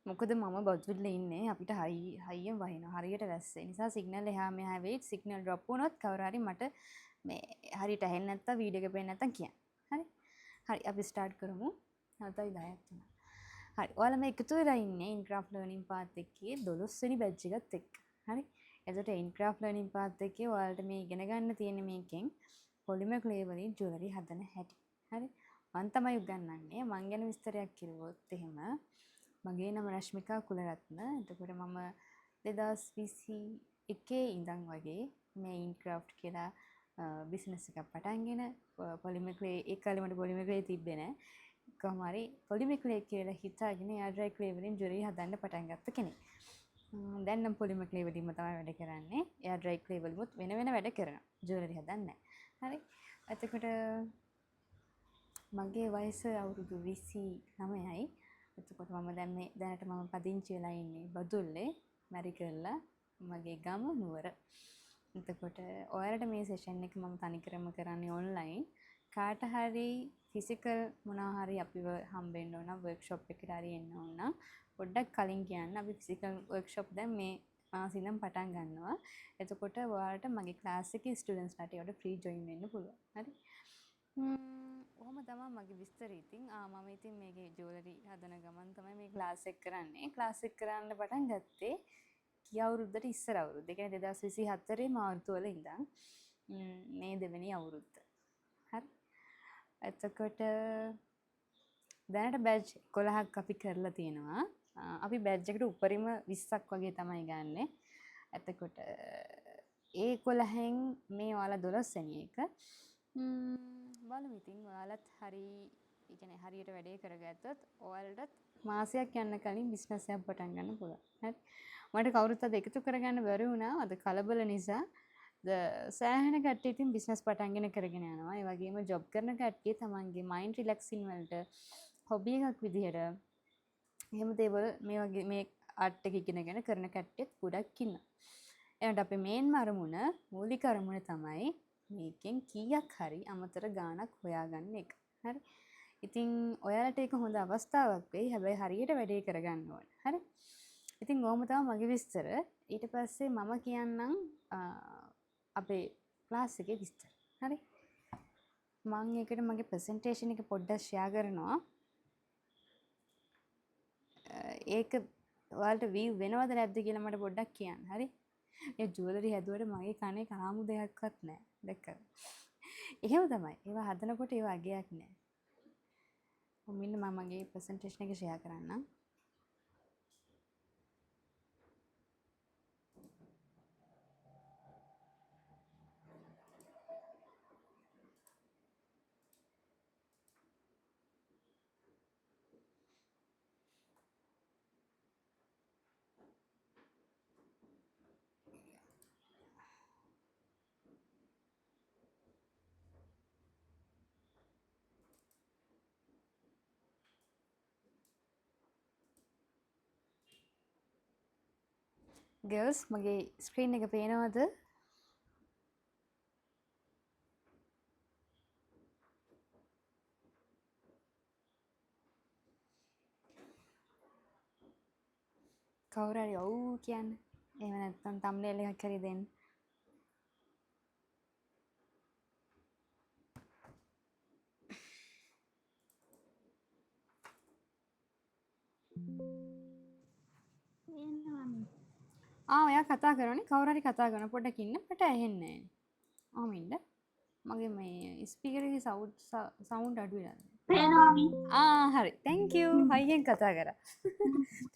මොකද මම බදුල්ලේ ඉන්නේ, අපිට හයියෙන් වහිනවා. හරියට වැස්ස. ඒ නිසා සිග්නල් එහා මෙහා වෙයි. සිග්නල් ඩ්‍රොප් වුණොත් කවුරු හරි මට මේ හරියට ඇහෙන්නේ නැත්තම් වීඩියෝ එක පේන්නේ නැත්තම් කියන්න. හරි? හරි, අපි ස්ටාර්ට් කරමු. 7:10ක් වුණා. හරි, ඔයාලා මේ එකතු වෙලා ඉන්නේ ඉන්ක්‍රාෆ්ට් ලර්නින් පාත් එකේ 12 වෙනි බැච් එකත් එක්ක. හරි? එතකොට ඉන්ක්‍රාෆ්ට් ලර්නින් පාත් එකේ ඔයාලට මේ ඉගෙන ගන්න තියෙන මේකෙන් පොලිමර් ක්ලේ වලින් ජුවලරි හදන හැටි. හරි? මං තමයි උගන්වන්නේ. මං ගැන විස්තරයක් කිව්වොත් එහෙම මගේ නම රශ්මිකා කුලරත්න. එතකොට මම 2021 ඉඳන් වගේ මේ ඉන්ක්‍රාෆ්ට් කියලා බිස්නස් එකක් පටන්ගෙන පොලිමර් ක්ලේ ඒ කාලේ මට පොලිමර් ක්ලේ තිබ්බේ නෑ. කොහොම හරි පොලිමර් ක්ලේ කියලා හිතාගෙන එයාර් ඩ්‍රයි ක්ලේ වලින් ජුවලරි හදන්න පටන් ගත්ත කෙනෙක්. දැන් නම් පොලිමර් ක්ලේ වලින්ම තමයි වැඩ කරන්නේ. එයාර් ඩ්‍රයි ක්ලේ වලිමුත් වෙන වෙන වැඩ කරනවා. ජුවලරි හදන්නේ නෑ. හරි. එතකොට මගේ වයස අවුරුදු 29යි. එතකොට මම දැන් මේ දැනට මම පදිංචි වෙලා ඉන්නේ බදුල්ලේ මැරිකල්ලා මගේ ගම නුවර. එතකොට ඔයාලට මේ සෙෂන් එක මම තනිකරම කරන්නේ ඔන්ලයින්. කාට හරි ෆිසිකල් මොනවා හරි අපිව හම්බෙන්න ඕන නම් වර්ක්ෂොප් එකට හරි එන්න ඕන නම් පොඩ්ඩක් කලින් කියන්න. අපි ෆිසිකල් වර්ක්ෂොප් දැන් මේ මාසෙ ඉඳන් පටන් ගන්නවා. එතකොට ඔයාලට මගේ ක්ලාස් එකේ ස්ටුඩන්ට්ස්ලාට ඒවට ෆ්‍රී ජොයින් වෙන්න පුළුවන්. හරි. ඔහොම තමයි මගේ විස්තර ඉතින්. මම ඉතින් මේකේ ජුවලරි හදන ගමන් තමයි මේ ක්ලාස් එක කරන්නේ. ක්ලාස් එක කරන්න පටන් ගත්තේ ගිය අවුරුද්දට ඉස්සර අවුරුද්ද. ඒ කියන්නේ 2024 මාර්තු වල ඉඳන් මේ දෙවෙනි අවුරුද්ද. හරි. එතකොට දැනට බැච් 11ක් අපි කරලා තියෙනවා. අපි බැච් එකට උපරිම 20ක් වගේ තමයි ගන්නෙ. එතකොට ඒ 11න් මේ ඔයාලා 12 වෙනි එක. බලමු ඉතින් ඔයාලත් හරි, ඒ කියන්නේ හරියට වැඩේ කරගත්තොත් ඔයාලටත් මාසයක් යන්න කලින් බිස්නස් එකක් පටන් ගන්න පුළුවන්. හරි. මට කවුරුත් අද එකතු කරගන්න බැරි වුණා. අද කලබල නිසා. සෑහෙන කට්ටිය ඉතින් බිස්නස් පටන්ගෙන කරගෙන යනවා. ඒ වගේම ජොබ් කරන කට්ටිය තමන්ගේ මයින්ඩ් රිලැක්සින් වලට හොබි එකක් විදිහට එහෙම දේවල් මේ වගේ මේ ආර්ට් එක ඉගෙනගෙන කරන කට්ටියත් ගොඩක් ඉන්නවා. එනට අපේ මේන්ම අරමුණ, මූලික අරමුණ තමයි මේකෙන් කීයක් හරි අමතර ගාණක් හොයාගන්න එක. හරි. ඉතින් ඔයාලට ඒක හොඳ අවස්ථාවක් වෙයි. හැබැයි හරියට වැඩේ කරගන්න ඕන. හරි. ඉතින් ඔහොම තමයි මගේ විස්තර. ඊට පස්සේ මම කියන්නම් අපේ ක්ලාස් එකේ විස්තර. හරි. මං ඒකට මගේ ප්‍රසන්ටේෂන් එක පොඩ්ඩක් ෂෙයා කරනවා. ඒක ඔයාලට වීව් වෙනවද නැද්ද කියලා මට පොඩ්ඩක් කියන්න. හරි. ඒ ජුවලරි හැදුවට මගේ කනේ කාමු දෙයක්වත් නෑ. දැක්කද? එහෙම තමයි. ඒවා හදනකොට ඒවා අගයක් නෑ. ඔන්න මෙන්න මම මගේ ප්‍රසන්ටේෂන් එක ෂෙයා කරන්නම්. ගර්ල්ස් මගේ ස්ක්‍රීන් එක පේනවද? කවුරු හරි ඔව් කියන්න. එහෙම නැත්නම් තම්නේල් එකක් හරි දෙන්න. ඔයා කතා කරන්නේ කවුරු හරි කතා කරන පොඩ්ඩක් ඉන්න මට ඇහෙන්නේ නෑනේ. ඔහොම ඉන්න. මගේ මේ ස්පීකර් එකේ සවුන්ඩ් අඩු වෙලා තියෙනවා. පේනවා මි. හරි. Thank you. හයියෙන් කතා කරා.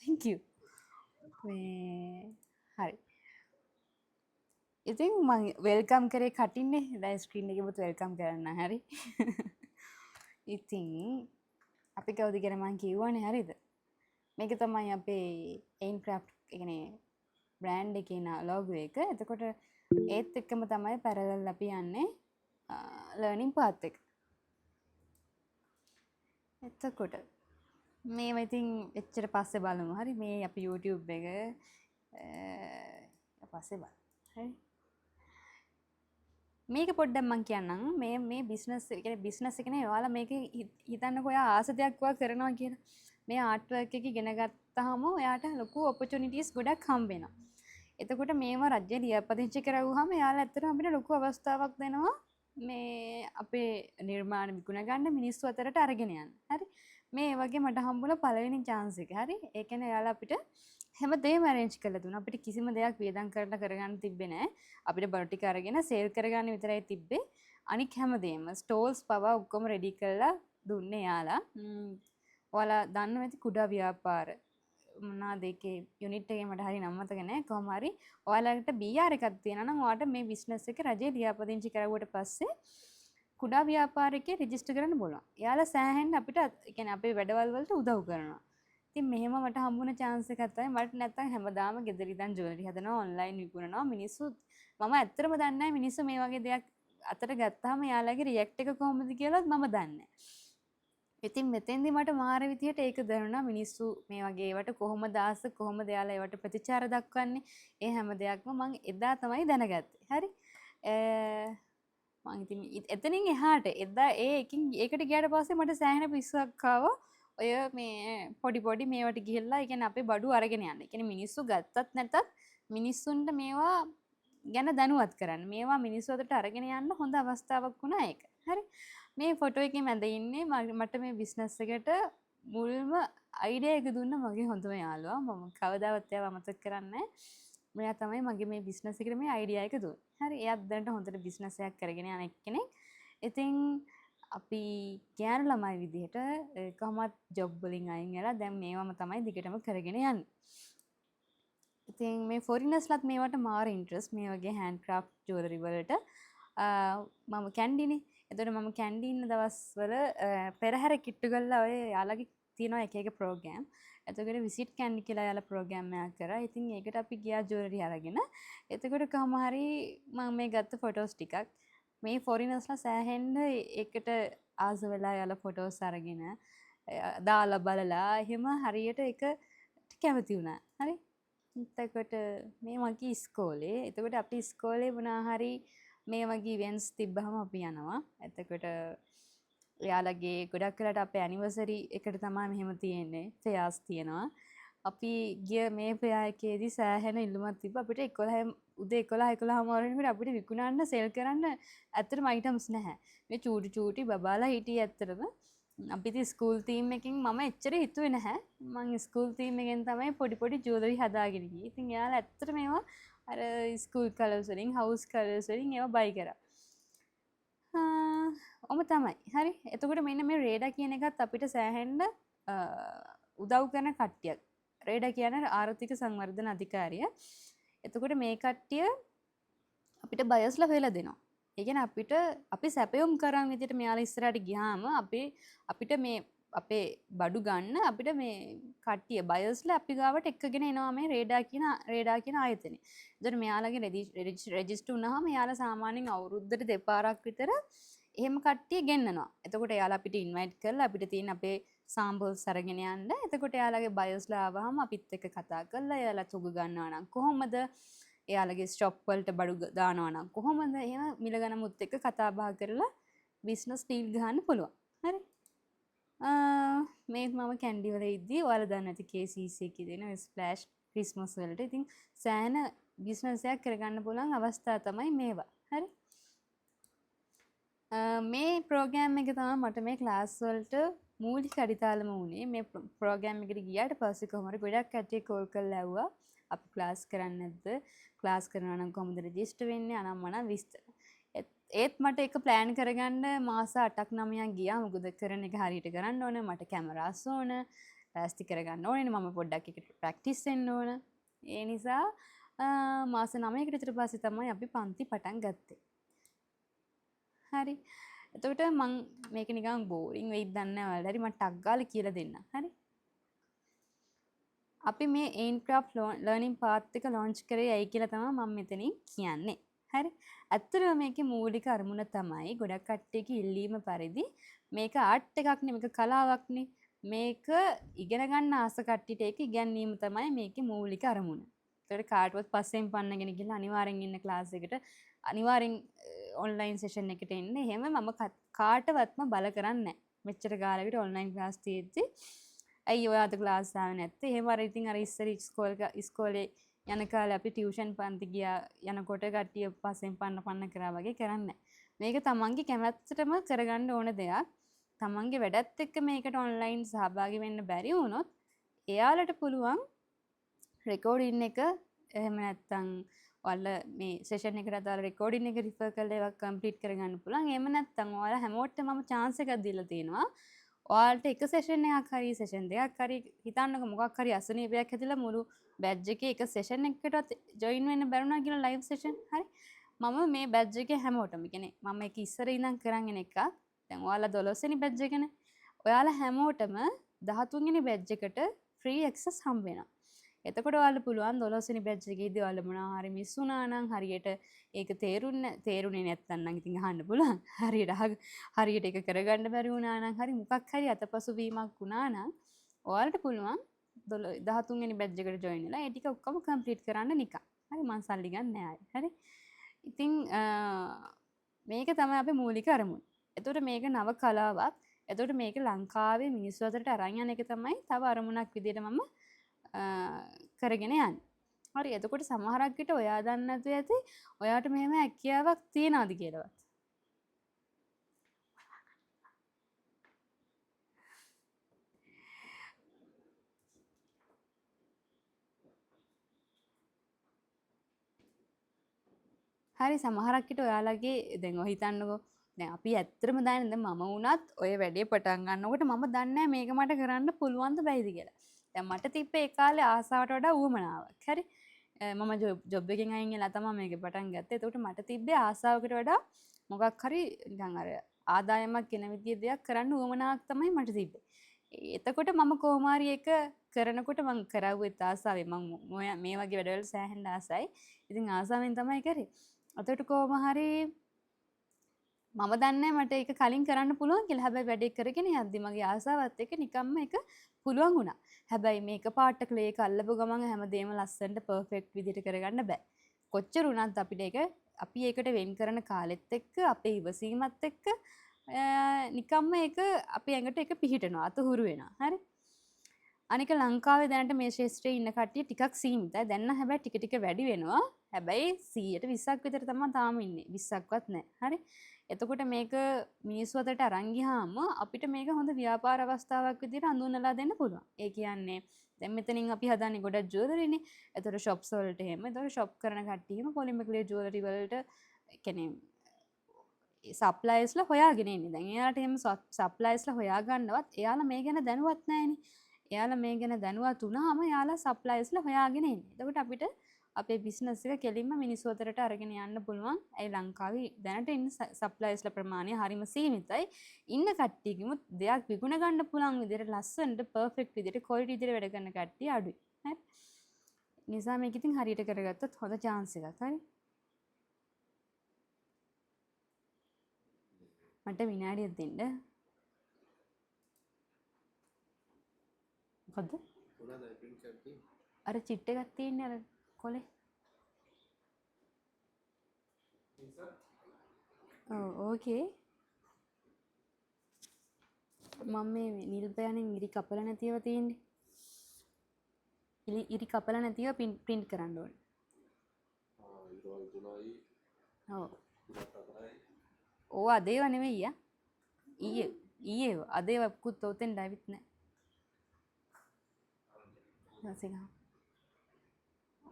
Thank you. මේ හරි. ඉතින් මං welcome කරේ කටින්නේ. දැන් ස්ක්‍රීන් එකේ පොත welcome කරන්න. හරි. ඉතින් අපි කවුද කියලා මං කිව්වනේ හරිද? මේක තමයි අපේ එයින්ක්‍රාෆ්ට් ඒ කියන්නේ බ්‍රෑන්ඩ් එකේ ලෝගෝ එක. එතකොට ඒත් එක්කම තමයි පැරලල් අපි යන්නේ ලර්නින් පාත් එක. එතකොට මේවා ඉතින් එච්චර පස්සේ බලමු. හරි මේ අපි YouTube එක පස්සේ බලමු. හරි. මේක පොඩ්ඩක් මං කියන්නම්. මේ බිස්නස් ඒ කියන්නේ බිස්නස් එක නේ ඔයාලා මේක හිතන්නකෝ ඔයා ආස දෙයක් ඔයා කරනවා කියලා. මේ ආර්ට් වර්ක් එක ඉගෙන ගත්තාම ඔයාට ලොකු ඔපචුනිටිස් ගොඩක් හම්බ වෙනවා. එතකොට මේවා රජය ලියාපදිංචි කරවුවාම එයාලා ඇත්තටම අපිට ලොකු අවස්ථාවක් දෙනවා මේ අපේ නිර්මාණ විකුණ ගන්න, මිනිස්සු අතරට අරගෙන යන්න. හරි. මේ වගේ මට හම්බුණ පළවෙනි චාන්ස් එක. හරි. ඒ කියන්නේ එයාලා අපිට හැමදේම ඇරේන්ජ් කරලා දුන්නා. අපිට කිසිම දෙයක් වියදම් කරලා කරගන්න තිබ්බේ නෑ. අපිට බඩු ටික අරගෙන සේල් කරගන්න විතරයි තිබ්බේ. අනික් හැමදේම ස්ටෝල්ස් පවා ඔක්කොම රෙඩි කරලා දුන්නේ එයාලා. ඔයාලා දන්නවා ඇති කුඩා ව්‍යාපාර මොනවාද ඒකේ යුනිට් එකේ, මට හරි නම මතක නෑ. කොහොම හරි ඔයාලට BR එකක් තියෙනවා නම් ඔයාලට මේ බිස්නස් එක රජේ ලියාපදිංචි කරවුවට පස්සේ කුඩා ව්‍යාපාරිකයේ රෙජිස්ටර් කරන්න පුළුවන්. එයාලා සෑහෙන්න අපිට, ඒ කියන්නේ අපේ වැඩවල් වලට උදව් කරනවා. ඉතින් මෙහෙම මට හම්බුණ චාන්ස් එකක් තමයි. මට නැත්තම් හැමදාම ගෙදර ඉඳන් ජුවලරි හදනවා, ඔන්ලයින් විකුණනවා. මිනිස්සු, මම ඇත්තටම දන්නේ නැහැ මිනිස්සු මේ වගේ දෙයක් අතට ගත්තාම එයාලගේ රියැක්ට් එක කොහොමද කියලාත් මම දන්නේ නැහැ. ඉතින් මෙතෙන්දි මට මාර විදියට ඒක දැනුණා, මිනිස්සු මේ වගේ ඒවට කොහොමද ආස, කොහොමද එයාලා ඒවට ප්‍රතිචාර දක්වන්නේ, ඒ හැම දෙයක්ම මං එදා තමයි දැනගත්තේ. හරි. මං ඉතින් එතනින් එහාට එදා ඒ එකින් ඒකට ගියාට පස්සේ මට සෑහෙන පිස්සුවක් ආවා. ඔය මේ පොඩි පොඩි මේවට ගිහිල්ලා, ඒ කියන්නේ අපේ බඩු අරගෙන යන්න. ඒ කියන්නේ මිනිස්සු ගත්තත් නැතත් මිනිස්සුන්ට මේවා ගැන දැනුවත් කරන්න. මේවා මිනිස්සු අතරට අරගෙන යන්න හොඳ අවස්ථාවක් වුණා ඒක. හරි. මේ ෆොටෝ එකේ මැද ඉන්නේ මට මේ බිස්නස් එකට මුල්ම අයිඩියා එක දුන්න මගේ හොඳම යාළුවා. මම කවදාවත් එයාව අමතක කරන්නේ නැහැ. මෙයා තමයි මගේ මේ බිස්නස් එකට මේ අයිඩියා එක දුන්නේ. හරි. එයාත් දැනට හොඳට බිස්නස් එකක් කරගෙන යන එක්කෙනෙක්. ඉතින් අපි ගෑනු ළමයි විදිහට කොහොමත් ජොබ් වලින් අයින් වෙලා දැන් මේවම තමයි දිගටම කරගෙන යන්නේ. ඉතින් මේ ෆොරිනර්ස්ලත් මේවට මාර ඉන්ට්‍රස්ට් මේ වගේ හෑන්ඩ් ක්‍රාෆ්ට් ජුවලරි වලට. මම කැන්ඩිනේ. එතකොට මම කැන්ඩි ඉන්න දවස්වල පෙරහැර කිට්ටු කරලා ඔය එයාලගේ තියෙනවා එක එක ප්‍රෝග්‍රෑම්. එතකොට විසිට් කැන්ඩි කියලා එයාලා ප්‍රෝග්‍රෑම් එකක් කරා. ඉතින් ඒකට අපි ගියා ජුවලරි අරගෙන. එතකොට කොහොම හරි මම මේ ගත්ත ෆොටෝස් ටිකක්, මේ ෆොරිනර්ස්ලා සෑහෙන්න ඒකට ආස වෙලා එයාලා ෆොටෝස් අරගෙන දාලා බලලා එහෙම හරියට ඒක කැමති වුණා. හරි. එතකොට මේ මගේ ඉස්කෝලේ. එතකොට අපි ඉස්කෝලේ මොනවා හරි මේ වගේ ඉවෙන්ට්ස් තිබ්බහම අපි යනවා. එතකොට එයාලගේ ගොඩක් වෙලාට අපේ ඇනිවර්සරි එකට තමයි මෙහෙම තියෙන්නේ. ෆෙයාස් තියෙනවා. අපි ගිය මේ ෆෙයා එකේදී සෑහෙන ඉල්ලුමක් තිබ්බා. අපිට 11 උදේ 11 11 හමාර වෙනකොට අපිට විකුණන්න, සෙල් කරන්න ඇත්තටම අයිටම්ස් නැහැ. මේ චූටි චූටි බබාලා හිටියේ ඇත්තටම. අපි ඉතින් ස්කූල් තීම් එකකින්, මම එච්චර හිතුවේ නැහැ. මං ස්කූල් තීම් එකෙන් තමයි පොඩි පොඩි ජුවලරි හදාගෙන ගියේ. ඉතින් එයාලා ඇත්තට මේවා අර ස්කූල් කලර්ස් වලින්, හවුස් කලර්ස් වලින් ඒවා බයි කරා. ඔහොම තමයි. හරි. එතකොට මෙන්න මේ රේඩා කියන එකත් අපිට සෑහෙන්න උදව් කරන කට්ටියක්. රේඩා කියන්නේ ආර්ථික සංවර්ධන අධිකාරිය. එතකොට මේ කට්ටිය අපිට බයර්ස්ලා හොයලා දෙනවා. ඒ කියන්නේ අපිට අපි සැපයුම් කරන් විදිහට මෙයාලා ඉස්සරහට ගියාම අපිට මේ අපේ බඩු ගන්න අපිට මේ කට්ටිය බයර්ස්ලා අපි ගාවට එක්කගෙන එනවා මේ රේඩා කියන ආයතනය. එතකොට මෙයාලගේ රෙජිස්ටර් වුණාම එයාලා සාමාන්‍යයෙන් අවුරුද්දට දෙපාරක් විතර එහෙම කට්ටිය ගෙන්නනවා. එතකොට එයාලා අපිට ඉන්වයිට් කරලා අපිට තියෙන අපේ සාම්පල්ස් අරගෙන යන්න. එතකොට එයාලගේ බයර්ස්ලා ආවහම අපිත් එක්ක කතා කරලා එයාලා තොග ගන්නවා නම් කොහොමද? එයාලගේ ෂොප් වලට බඩු දානවා නම් කොහොමද? එහෙම මිල ගණනුත් එක්ක කතා බහ කරලා බිස්නස් ඩීල් ගහන්න පුළුවන්. හරි. මේ මම කැන්ඩි වල ඉද්දි ඔයාලා දන්නවා ඇති KCC එකේ දෙන ස්ප්ලෑෂ් ක්‍රිස්මස් වලට. ඉතින් සෑහෙන බිස්නස් එකක් කරගන්න පුළුවන් අවස්ථා තමයි මේවා. හරි. මේ ප්‍රෝග්‍රෑම් එක තමයි මට මේ ක්ලාස් වලට මූලික අඩිතාලම වුණේ. මේ ප්‍රෝග්‍රෑම් එකට ගියාට පස්සේ කොහොම හරි ගොඩක් කට්ටිය කෝල් කරලා ඇහුවා අපි ක්ලාස් කරන්නේ නැද්ද? ක්ලාස් කරනවා නම් කොහොමද රෙජිස්ටර් වෙන්නේ? අනම්මනම් විස්තර. ඒත් මට ඒක ප්ලෑන් කරගන්න මාස 8ක් 9ක් ගියා. මොකද කරන එක හරියට කරන්න ඕන, මට කැමරාස් ඕන, ලෑස්ති කරගන්න ඕනේ, මම පොඩ්ඩක් ඒකට ප්‍රැක්ටිස් වෙන්න ඕන. ඒ නිසා මාස 9කට විතර පස්සේ තමයි අපි පන්ති පටන් ගත්තේ. හරි. එතකොට මං මේක නිකන් බෝරින් වෙයිද දන්නේ නැහැ ඔයාලට. හරි, මං ටක් ගාලා කියලා දෙන්නම්. හරි. අපි මේ ඒන්ක්‍රාෆ්ට් ලර්නින් පාත් එක ලොන්ච් කරේ ඇයි කියලා තමයි මම මෙතනින් කියන්නේ. හරි. ඇත්තටම මේකේ මූලික අරමුණ තමයි ගොඩක් කට්ටියගේ ඉල්ලීම පරිදි මේක ආර්ට් එකක් නේ, මේක කලාවක් නේ. මේක ඉගෙන ගන්න ආස කට්ටියට ඒක ඉගැන්වීම තමයි මේකේ මූලික අරමුණ. ඒතකොට කාටවත් පස්සෙන් පන්නගෙන ගිහලා අනිවාර්යෙන් ඉන්න ක්ලාස් එකට, අනිවාර්යෙන් ඔන්ලයින් සෙෂන් එකට එන්න එහෙම මම කාටවත්ම බල කරන්නේ නැහැ. මෙච්චර කාලෙකට ඔන්ලයින් ක්ලාස් තියෙද්දි ඇයි ඔයා අද ක්ලාස් ආවේ නැත්තේ? එහෙම අර ඉතින් අර ඉස්සර ඉස්කෝලේ යන කාලේ අපි ටියුෂන් පන්ති ගියා යනකොට කට්ටිය පස්සෙන් පන්න පන්න කරා වගේ කරන්නේ. මේක තමන්ගේ කැමැත්තටම කරගන්න ඕන දෙයක්. තමන්ගේ වැඩත් එක්ක මේකට ඔන්ලයින් සහභාගී වෙන්න බැරි වුණොත් එයාලට පුළුවන් රෙකෝඩින් එක, එහෙම නැත්නම් ඔයාලා මේ සෙෂන් එකට අදාළ රෙකෝඩින් එක රිෆර් කරලා ඒවා කම්ප්ලීට් කරගන්න පුළුවන්. එහෙම නැත්නම් ඔයාලා හැමෝටම මම චාන්ස් එකක් දීලා තියෙනවා. ඔයාලට එක සෙෂන් එකක් හරි සෙෂන් දෙකක් හරි හිතන්නකෝ මොකක් හරි අසනීපයක් හැදිලා මුළු බැච් එකේ එක සෙෂන් එකකටවත් ජොයින් වෙන්න බැරුණා කියලා ලයිව් සෙෂන් හරි. මම මේ බැච් එකේ හැමෝටම, කියන්නේ මම ඒක ඉස්සර ඉඳන් කරන් එන එකක්. දැන් ඔයාලා 12 වෙනි බැච් එකනේ. ඔයාලා හැමෝටම 13 වෙනි බැච් එකට ෆ්‍රී ඇක්සස් හම්බ වෙනවා. එතකොට ඔයාලට පුළුවන් 12 වෙනි බැච් එකේදී ඔයාලා මොනවා හරි මිස් වුණා නම් හරියට ඒක තේරුනේ නැත්තම් නම් ඉතින් අහන්න පුළුවන්. හරියට ඒක කරගන්න බැරි වුණා නම් හරි මොකක් හරි අතපසු වීමක් වුණා නම් ඔයාලට පුළුවන් 13 වෙනි බැච් එකට ජොයින් වෙලා ඒ ටික ඔක්කොම කම්ප්ලීට් කරන්න නිකන්. හරි, මං සල්ලි ගන්න නෑ ආයේ. හරි. ඉතින් මේක තමයි අපේ මූලික අරමුණ. එතකොට මේක නව කලාවක්. එතකොට මේක ලංකාවේ මිනිස්සු අතරට අරන් යන එක තමයි තව අරමුණක් විදියට මම කරගෙන යන්නේ. හරි, එතකොට සමහරක් විට ඔයා දන්නේ නැතුව ඇති ඔයාට මෙහෙම හැකියාවක් තියනවාද කියලාවත්. හරි, සමහරක් විට ඔයාලගේ දැන් ඔය හිතන්නකෝ, දැන් අපි ඇත්තටම දන්නේ දැන් මම වුණත් ඔය වැඩේ පටන් ගන්නකොට මම දන්නේ නැහැ මේක මට කරන්න පුළුවන්ද බැයිද කියලා. දැන් මට තිබ්බේ ඒ කාලේ ආසාවට වඩා උවමනාවක්. හරි, මම ජොබ් එකෙන් අයින් වෙලා තමයි මේක පටන් ගත්තේ. එතකොට මට තිබ්බේ ආසාවකට වඩා මොකක් හරි නිකන් අර ආදායමක් එන විදිය දෙයක් කරන්න උවමනාවක් තමයි මට තිබ්බේ. එතකොට මම කොහොම හරි ඒක කරනකොට මං කරවුවෙත් ආසාවෙන්. මං මේ වගේ වැඩවල සෑහෙන්න ආසයි. ඉතින් ආසාවෙන් තමයි කරේ. එතකොට කොහොම හරි මම දන්නේ මට ඒක කලින් කරන්න පුළුවන් කියලා. හැබැයි වැඩේ කරගෙන යද්දි මගේ ආසාවත් එක්ක නිකම්ම ඒක පුළුවන් වුණා. හැබැයි මේක පාට ක්ලේ එක අල්ලපු ගමන් හැමදේම ලස්සනට පර්ෆෙක්ට් විදිහට කරගන්න බෑ. කොච්චර වුණත් අපිට ඒක අපි ඒකට වෙන් කරන කාලෙත් එක්ක අපේ ඉවසීමත් එක්ක නිකම්ම ඒක අපේ ඇඟට ඒක පිහිටනවා, අත හුරු වෙනවා. හරි. අනික ලංකාවේ දැනට මේ ක්ෂේත්‍රයේ ඉන්න කට්ටිය ටිකක් සීමිතයි. දැන් නම් හැබැයි ටික ටික වැඩි වෙනවා. හැබැයි 120ක් විතර තමයි තාම ඉන්නේ. 20ක්වත් නෑ. හරි. එතකොට මේක මිනිස්සු අතරට අරන් ගියාම අපිට මේක හොඳ ව්‍යාපාර අවස්ථාවක් විදිහට හඳුන්වලා දෙන්න පුළුවන්. ඒ කියන්නේ දැන් මෙතනින් අපි හදන්නේ ගොඩක් ජුවලරිනේ. එතකොට ෂොප්ස් වලට එහෙම. එතකොට ෂොප් කරන කට්ටිය එහෙම පොලිමර් ක්ලේ ජුවලරි වලට ඒ කියන්නේ සප්ලයර්ස්ලා හොයාගෙන ඉන්නේ. දැන් එයාලට එහෙම සප්ලයර්ස්ලා හොයාගන්නවත් එයාලා මේ ගැන දැනුවත් නෑනේ. එයාලා මේ ගැන දැනුවත් වුණාම එයාලා සප්ලයර්ස්ලා හොයාගෙන ඉන්නේ. එතකොට අපිට අපේ බිස්නස් එක කෙලින්ම මිනිස්සු අතරට අරගෙන යන්න පුළුවන්. ඇයි ලංකාවේ දැනට ඉන්න සප්ලයර්ස්ලා ප්‍රමාණය හරිම සීමිතයි. ඉන්න කට්ටියකිමුත් දෙයක් විකුණ ගන්න පුළුවන් විදිහට ලස්සනට පර්ෆෙක්ට් විදිහට ක්වොලිටි විදිහට වැඩ කරන කට්ටිය අඩුයි. හරි. නිසා මේක ඉතින් හරියට කරගත්තොත් හොඳ චාන්ස් එකක්. හරි. මට විනාඩියක් දෙන්න. මොකද්ද? මොනවාද ඔය ප්‍රින්ට් එකක් තියෙන්නේ? අර චිට් එකක් තියෙන්නේ අර කොලේ. ඔව් ඕකේ. මම මේ නිල් පෑනෙන් ඉරි කපලා නැතිව තියෙන්නේ. ඉරි කපලා නැතිව ප්‍රින්ට් කරන්න ඕනේ. ඉරවල් 3යි. ඔව්. තුනක් 4යි. ඕවා අද ඒවා නෙමෙයි යා. ඊයේ ඒවා. අද ඒවා පුකුත් ඔතෙන් ඩයිවිත් නෑ. ඊපස්සේ ගහමු.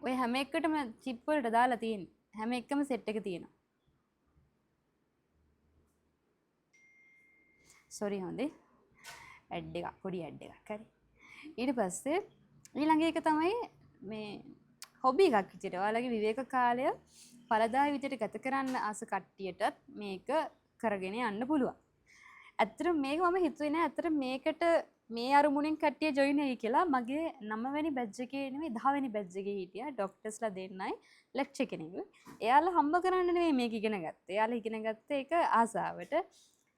ඔය හැම එකටම චිප් වලට දාලා තියෙන්නේ. හැම එකම සෙට් එක තියෙනවා. සෝරි හොඳේ. ඇඩ් එකක්, පොඩි ඇඩ් එකක්. හරි. ඊට පස්සේ ඊළඟ එක තමයි මේ හොබි එකක් විදියට. ඔයාලගේ විවේක කාලය ඵලදායී විදියට ගත කරන්න ආස කට්ටියටත් මේක කරගෙන යන්න පුළුවන්. ඇත්තටම මේක මම හිතුවේ නෑ. ඇත්තටම මේකට මේ අරමුණෙන් කට්ටිය ජොයින් වෙයි කියලා. මගේ 9 වෙනි බැච් එකේ නෙමෙයි 10 වෙනි බැච් එකේ හිටියා ඩොක්ටර්ස්ලා දෙන්නයි ලෙක්චර් කෙනෙකුයි. එයාලා හම්බ කරන්න නෙමෙයි මේක ඉගෙන ගත්තේ. එයාලා ඉගෙන ගත්තේ ඒක ආසාවට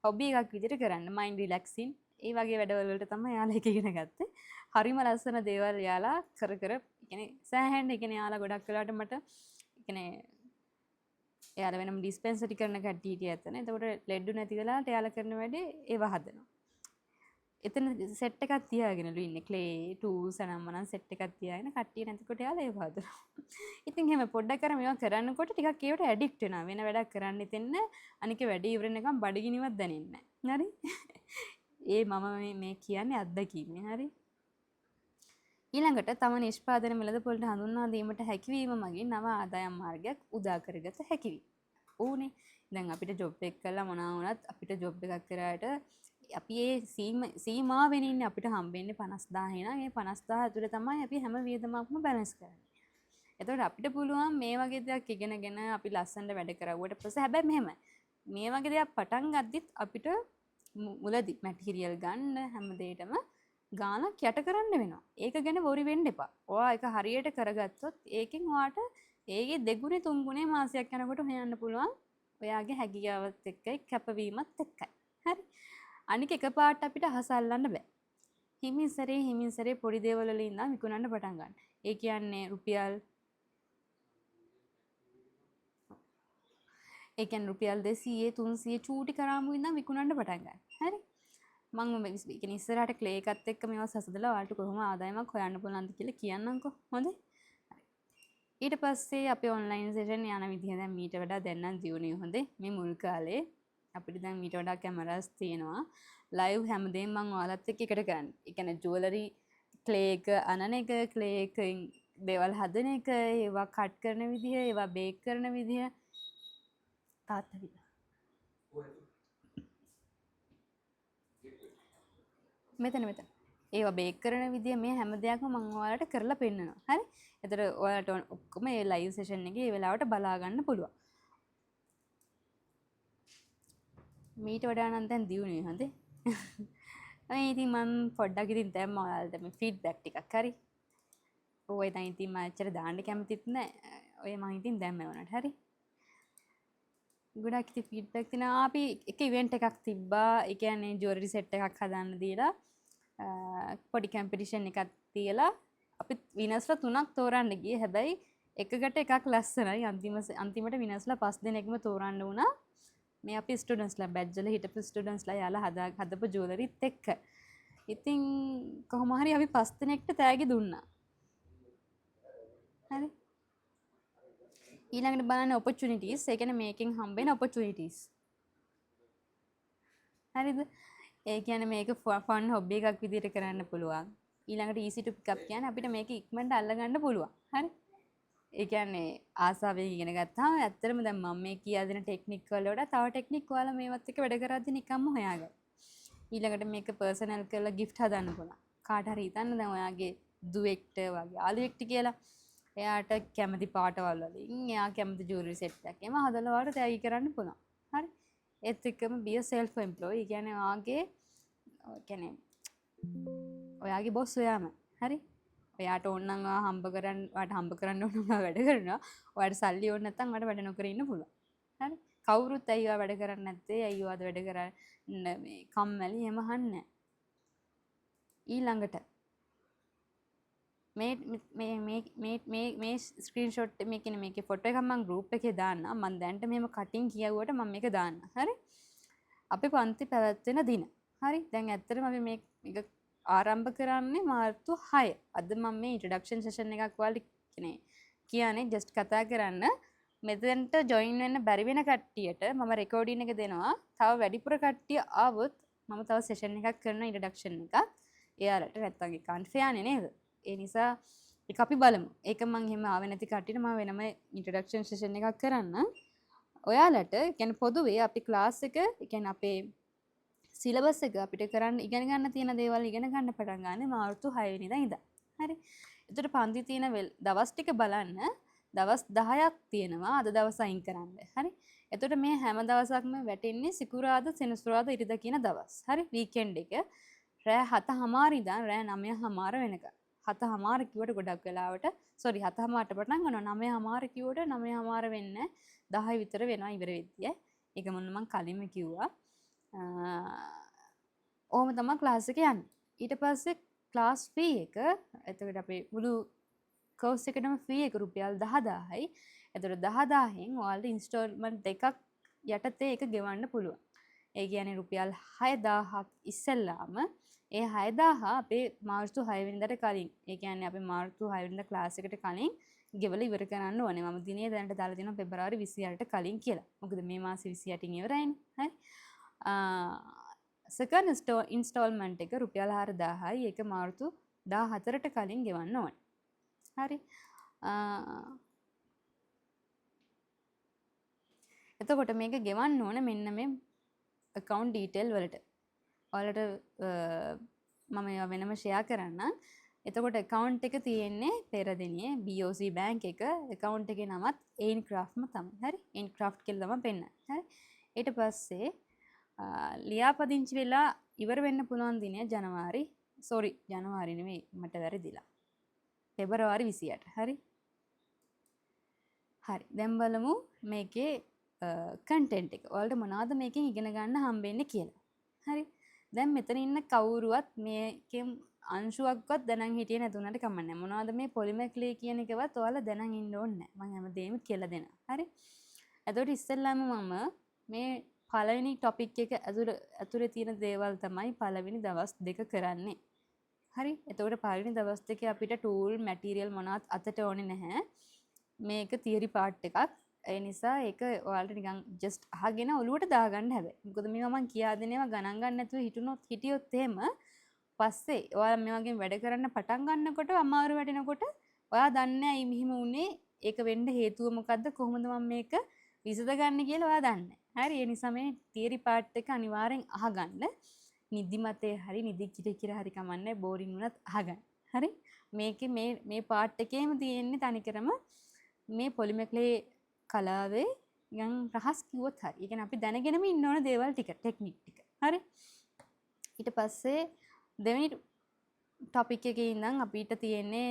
හොබි එකක් විදියට කරන්න, මයින්ඩ් රිලැක්සින් ඒ වගේ වැඩවල වලට තමයි එයාලා ඒක ඉගෙන ගත්තේ. හරිම ලස්සන දේවල් එයාලා කර කර, ඒ කියන්නේ සෑහෙන්න, ඒ කියන්නේ එයාලා ගොඩක් වෙලාවට මට, ඒ කියන්නේ එයාලා වෙනම ඩිස්පෙන්සරි කරන කට්ටිය හිටිය ඇත්තනේ. එතකොට ලෙඩ්ඩු නැති වෙලාවට එයාලා කරන වැඩේ ඒව හදනවා. එතන සෙට් එකක් තියාගෙනලු ඉන්නේ. ක්ලේ ටූල්ස් අනම්මනම් සෙට් එකක් තියාගෙන කට්ටිය නැතිකොට එයාලා ඒව හදනවා. ඉතින් එහෙම පොඩ්ඩක් අර මේවා කරනකොට ටිකක් ඒවට ඇඩික්ට් වෙනවා. වෙන වැඩක් කරන්න හිතෙන්නේ නැහැ. අනික වැඩේ ඉවර වෙනකම් බඩගිනිවත් දැනෙන්නේ නැහැ. හරි? ඒ මම මේ කියන්නේ අත්දැකීමෙන්. හරි? ඊළඟට තම නිෂ්පාදන වෙළඳ පොළට හඳුන්වා දීමට හැකියවීම මගින් නව ආදායම් මාර්ගයක් උදා කරගත හැකි වේ. ඕනේ. දැන් අපිට ජොබ් එක කළා මොනවා වුණත් අපිට ජොබ් එකක් කරාට අපි ඒ සීමාවෙන් ඉන්නේ. අපිට හම්බෙන්නේ 50,000 නම් ඒ 50,000 ඇතුලේ තමයි අපි හැම වියදමක්ම බැලන්ස් කරන්නේ. එතකොට අපිට පුළුවන් මේ වගේ දෙයක් ඉගෙනගෙන අපි ලස්සනට වැඩ කරවුවට පස්සේ, හැබැයි මෙහෙම මේ වගේ දෙයක් පටන් ගද්දිත් අපිට මුලදි මැටීරියල් ගන්න හැම දෙයකටම ගාණක් යට කරන්න වෙනවා. ඒක ගැන වොරි වෙන්න එපා. ඔයා ඒක හරියට කරගත්තොත් ඒකෙන් ඔයාට ඒකේ දෙගුණේ තුන්ගුණේ මාසයක් යනකොට හොයන්න පුළුවන්. ඔයාගේ හැකියාවත් එක්කයි කැපවීමත් එක්කයි. හරි. අනික එකපාරට අපිට අහස අල්ලන්න බෑ. හිමින් සැරේ හිමින් සැරේ පොඩි දේවල් වලින් ඉඳන් විකුණන්න පටන් ගන්න. ඒ කියන්නේ රුපියල් ඒ කියන්නේ රුපියල් 200 300 චූටි කරාමු ඉඳන් විකුණන්න පටන් ගන්න. හරි. මං මේ ඒ කියන්නේ ඉස්සරහට ක්ලේ එකත් එක්ක මේවා සසදලා ඔයාලට කොහොම ආදායමක් හොයන්න පුළුවන්ද කියලා කියන්නම්කෝ. හොඳේ. ඊට පස්සේ අපේ ඔන්ලයින් සෙෂන් යන විදිහ දැන් මීට වඩා දැන් නම් දියුණුවයි හොඳේ. මේ මුල් කාලේ අපිට දැන් මීට වඩා කැමරාස් තියෙනවා. ලයිව් හැමදේම මං ඔයාලත් එක්ක එකට කරන්නේ. ඒ කියන්නේ ජුවලරි ක්ලේ එක අනන එක, ක්ලේ එකෙන් දේවල් හදන එක, ඒවා කට් කරන විදිහ, ඒවා බේක් කරන විදිහ. තාත්තා විතර. මෙතන මෙතන. ඒවා බේක් කරන විදිය මේ හැම දෙයක්ම මං ඔයාලට කරලා පෙන්නනවා. හරි? එතකොට ඔයාලට ඔක්කොම මේ ලයිව් සෙෂන් එකේ ඒ වෙලාවට බලා ගන්න පුළුවන්. මීට වඩා නම් දැන් දියුණුවේ හොඳේ. මේ ඉතින් මං පොඩ්ඩක් ඉතින් දැම්මා ඔයාලට මේ ෆීඩ්බැක් ටිකක්. හරි? ඔය දැන් ඉතින් මං එච්චර දාන්න කැමතිත් නෑ. ඔය මං ඉතින් දැම්මේ වුණාට. හරි? ගොඩක් ඉතින් ෆීඩ්බැක් තියෙනවා. අපි එක ඉවෙන්ට් එකක් තිබ්බා. ඒ කියන්නේ ජුවලරි සෙට් එකක් හදන්න දීලා, පොඩි කම්පිටිෂන් එකක් තියලා අපි විනර්ස්ලා 3ක් තෝරන්න ගියේ. හැබැයි එකකට එකක් ලස්සනයි. අන්තිමට විනර්ස්ලා 5 දෙනෙක්ම තෝරන්න වුණා. මේ අපි ස්ටුඩන්ට්ස්ලා බැච් වල හිටපු ස්ටුඩන්ට්ස්ලා යාලා හදපු ජුවලරිත් එක්ක. ඉතින් කොහොම හරි අපි 5 දෙනෙක්ට තෑගි දුන්නා. හරි. ඊළඟට බලන්න ඔපචුනිටිස්. ඒ කියන්නේ මේකෙන් හම්බෙන ඔපචුනිටිස්. හරිද? ඒ කියන්නේ මේක ෆන් හොබි එකක් විදිහට කරන්න පුළුවන්. ඊළඟට ඊසි ටු පික් අප් කියන්නේ අපිට මේක ඉක්මනට අල්ලගන්න පුළුවන්. හරි? ඒ කියන්නේ ආසාවෙන් ඉගෙන ගත්තාම ඇත්තටම දැන් මම මේ කියා දෙන ටෙක්නික් වල වඩා තව ටෙක්නික් ඔයාලා මේවත් එක්ක වැඩ කරද්දි නිකම්ම හොයාගන්න. ඊළඟට මේක පර්සනල් කරලා ගිෆ්ට් හදන්න පුළුවන්. කාට හරි හිතන්න දැන් ඔයාගේ දුවෙක්ට වගේ යාළුවෙක්ට කියලා එයාට කැමති පාටවල් වලින් එයා කැමති ජුවලරි සෙට් එකක් එහෙම හදලා ඔයාලට තෑගි කරන්න පුළුවන්. හරි? ඒත් එක්කම be a self employee. ඒ කියන්නේ ඔයාගේ බොස් ඔයාම. හරි? ඔයාට ඕන නම් ඔයා හම්බ කරන්න, ඔයාට හම්බ කරන්න ඕන නම් ඔයා වැඩ කරනවා. ඔයාට සල්ලි ඕන නැත්නම් ඔයාට වැඩ නොකර ඉන්න පුළුවන්. හරි? කවුරුත් ඇයි ඔයා වැඩ කරන්නේ නැත්තේ? ඇයි ඔයාද වැඩ කරන්න මේ කම්මැලි එහෙම අහන්නේ නැහැ. ඊළඟට මේ ස්ක්‍රීන්ෂොට් මේ කියන්නේ මේකේ ෆොටෝ එකක් මං ගෲප් එකේ දාන්නම්. මං දැනට මෙහෙම කටින් කියවුවට මං මේක දාන්නම්. හරි? අපි පන්ති පැවැත්වෙන දින. හරි? දැන් ඇත්තටම අපි මේක ආරම්භ කරන්නේ මාර්තු 6. අද මම මේ ඉන්ට්‍රොඩක්ෂන් සෙෂන් එකක් ඔයාලට කියන්නේ ජස්ට් කතා කරන්න. මෙතනට ජොයින් වෙන්න බැරි වෙන කට්ටියට මම රෙකෝඩින් එක දෙනවා. තව වැඩිපුර කට්ටිය ආවොත් මම තව සෙෂන් එකක් කරනවා ඉන්ට්‍රොඩක්ෂන් එකක්. එයාලට නැත්තම් ඒක අන්ෆෙයාර් නේ නේද? ඒ නිසා ඒක අපි බලමු. ඒක මං එහෙම ආවේ නැති කට්ටියට මම වෙනම ඉන්ට්‍රොඩක්ෂන් සෙෂන් එකක් කරන්න. ඔයාලට පොදුවේ අපි ක්ලාස් එක, අපේ සිලබස් එක අපිට කරන්න ඉගෙන ගන්න තියෙන දේවල් ඉගෙන ගන්න පටන් ගන්න මාර්තු 6 වෙනිදා ඉඳන්. හරි. එතකොට පන්ති තියෙන දවස් ටික බලන්න. දවස් 10ක් තියෙනවා අද දවස් අයින් කරන්න. හරි. එතකොට මේ හැම දවසක්ම වැටෙන්නේ සිකුරාදා, සෙනසුරාදා, ඉරිදා කියන දවස්. හරි. වීකෙන්ඩ් එක රෑ හතහමාර ඉඳන් රෑ නවයහමාර වෙනකම්. හතහමාර කිව්වට ගොඩක් වෙලාවට, සෝරි, හතහමාරට පටන් ගන්නවා. නවයහමාර කිව්වට නවයහමාර වෙන්නේ 10 විතර වෙනවා ඉවර වෙද්දී ඈ. ඒක මොන මං කලින්ම කිව්වා. ඔහොම තමයි ක්ලාස් එක යන්නේ. ඊට පස්සේ ක්ලාස් ෆී එක, එතකොට අපේ මුළු කෝස් එකටම ෆී එක රුපියල් 10,000යි. එතකොට 10,000න් ඔයාලට ඉන්ස්ටෝල්මන්ට් දෙකක් යටතේ ඒක ගෙවන්න පුළුවන්. ඒ කියන්නේ රුපියල් 6,000ක් ඉස්සෙල්ලාම ඒ 6000 අපේ මාර්තු 6 වෙනිදාට කලින්, ඒ කියන්නේ අපි මාර්තු 6 වෙනිදා ක්ලාස් එකට කලින් ගෙවලා ඉවර කරන්න ඕනේ. මම දිනේ දැනට දාලා තියෙනවා පෙබරවාරි 28ට කලින් කියලා. මොකද මේ මාසේ 28න් ඉවරයිනේ. හරි. සෙකන්ඩ් ඉන්ස්ටෝල්මන්ට් එක රුපියල් 4000යි. ඒක මාර්තු 14ට කලින් ගෙවන්න ඕනේ. හරි. එතකොට මේක ගෙවන්න ඕන මෙන්න මේ account detail වලට. ඔයාලට මම ඒවා වෙනම ෂෙයා කරන්නම්. එතකොට account එක තියෙන්නේ පෙරදෙනියේ BOC bank එක. account එකේ නමත් Aincraftම තමයි. හරි. Aincraft කියලා තමයි පෙන්නන්නේ. හරි. ඊට පස්සේ ලියාපදිංචි වෙලා ඉවර වෙන්න පුළුවන් දිනය ජනවාරි, සෝරි, ජනවාරි නෙමෙයි, මට වැරදිලා. පෙබරවාරි 28. හරි. හරි. දැන් බලමු මේකේ කන්ටෙන්ට් එක. ඔයාලට මොනවද මේකෙන් ඉගෙන ගන්න හම්බෙන්නේ කියලා. හරි. දැන් මෙතන ඉන්න කවුරුවත් මේකෙන් අංශුවක්වත් දැනන් හිටියේ නැතුණාට කමක් නැහැ. මොනවද මේ පොලිමර් ක්ලේ කියන එකවත් ඔයාලා දැනන් ඉන්න ඕනේ නැහැ. මං හැමදේම කියලා දෙනවා. හරි. එතකොට ඉස්සෙල්ලාම මම මේ පළවෙනි ටොපික් එක ඇතුලේ තියෙන දේවල් තමයි පළවෙනි දවස් දෙක කරන්නේ. හරි. එතකොට පළවෙනි දවස් දෙකේ අපිට ටූල් මැටීරියල් මොනවත් අතට ඕනේ නැහැ. මේක තියරි පාර්ට් එකක්. ඒ නිසා ඒක ඔයාලට නිකන් ජස්ට් අහගෙන ඔලුවට දාගන්න හැබැයි. මොකද මේවා මං කියා දෙන ඒවා ගණන් ගන්න නැතුව හිටියොත් එහෙම පස්සේ ඔයාලා මේ වගේ වැඩ කරන්න පටන් ගන්නකොට අමාරු වැටෙනකොට ඔයා දන්නේ නැහැ ඇයි මෙහෙම වුනේ, ඒක වෙන්න හේතුව මොකද්ද, කොහොමද මම මේක විසඳගන්නේ කියලා ඔයා දන්නේ නැහැ. හරි. ඒ නිසා මේ තියරි පාර්ට් එක අනිවාර්යෙන් අහගන්න. නිදිමතේ හරි නිදි කිර කිර හරි කමන්නේ, බෝරින් වුණත් අහගන්න. හරි. මේකේ මේ පාර්ට් එකේම තියෙන්නේ තනිකරම මේ පොලිමර් ක්ලේ කලාවේ නිකන් රහස් කිව්වොත් හරි. ඒ කියන්නේ අපි දැනගෙනම ඉන්න ඕන දේවල් ටික, ටෙක්නික් ටික. හරි. ඊට පස්සේ දෙවෙනි ටොපික් එකේ ඉඳන් අපිට තියෙන්නේ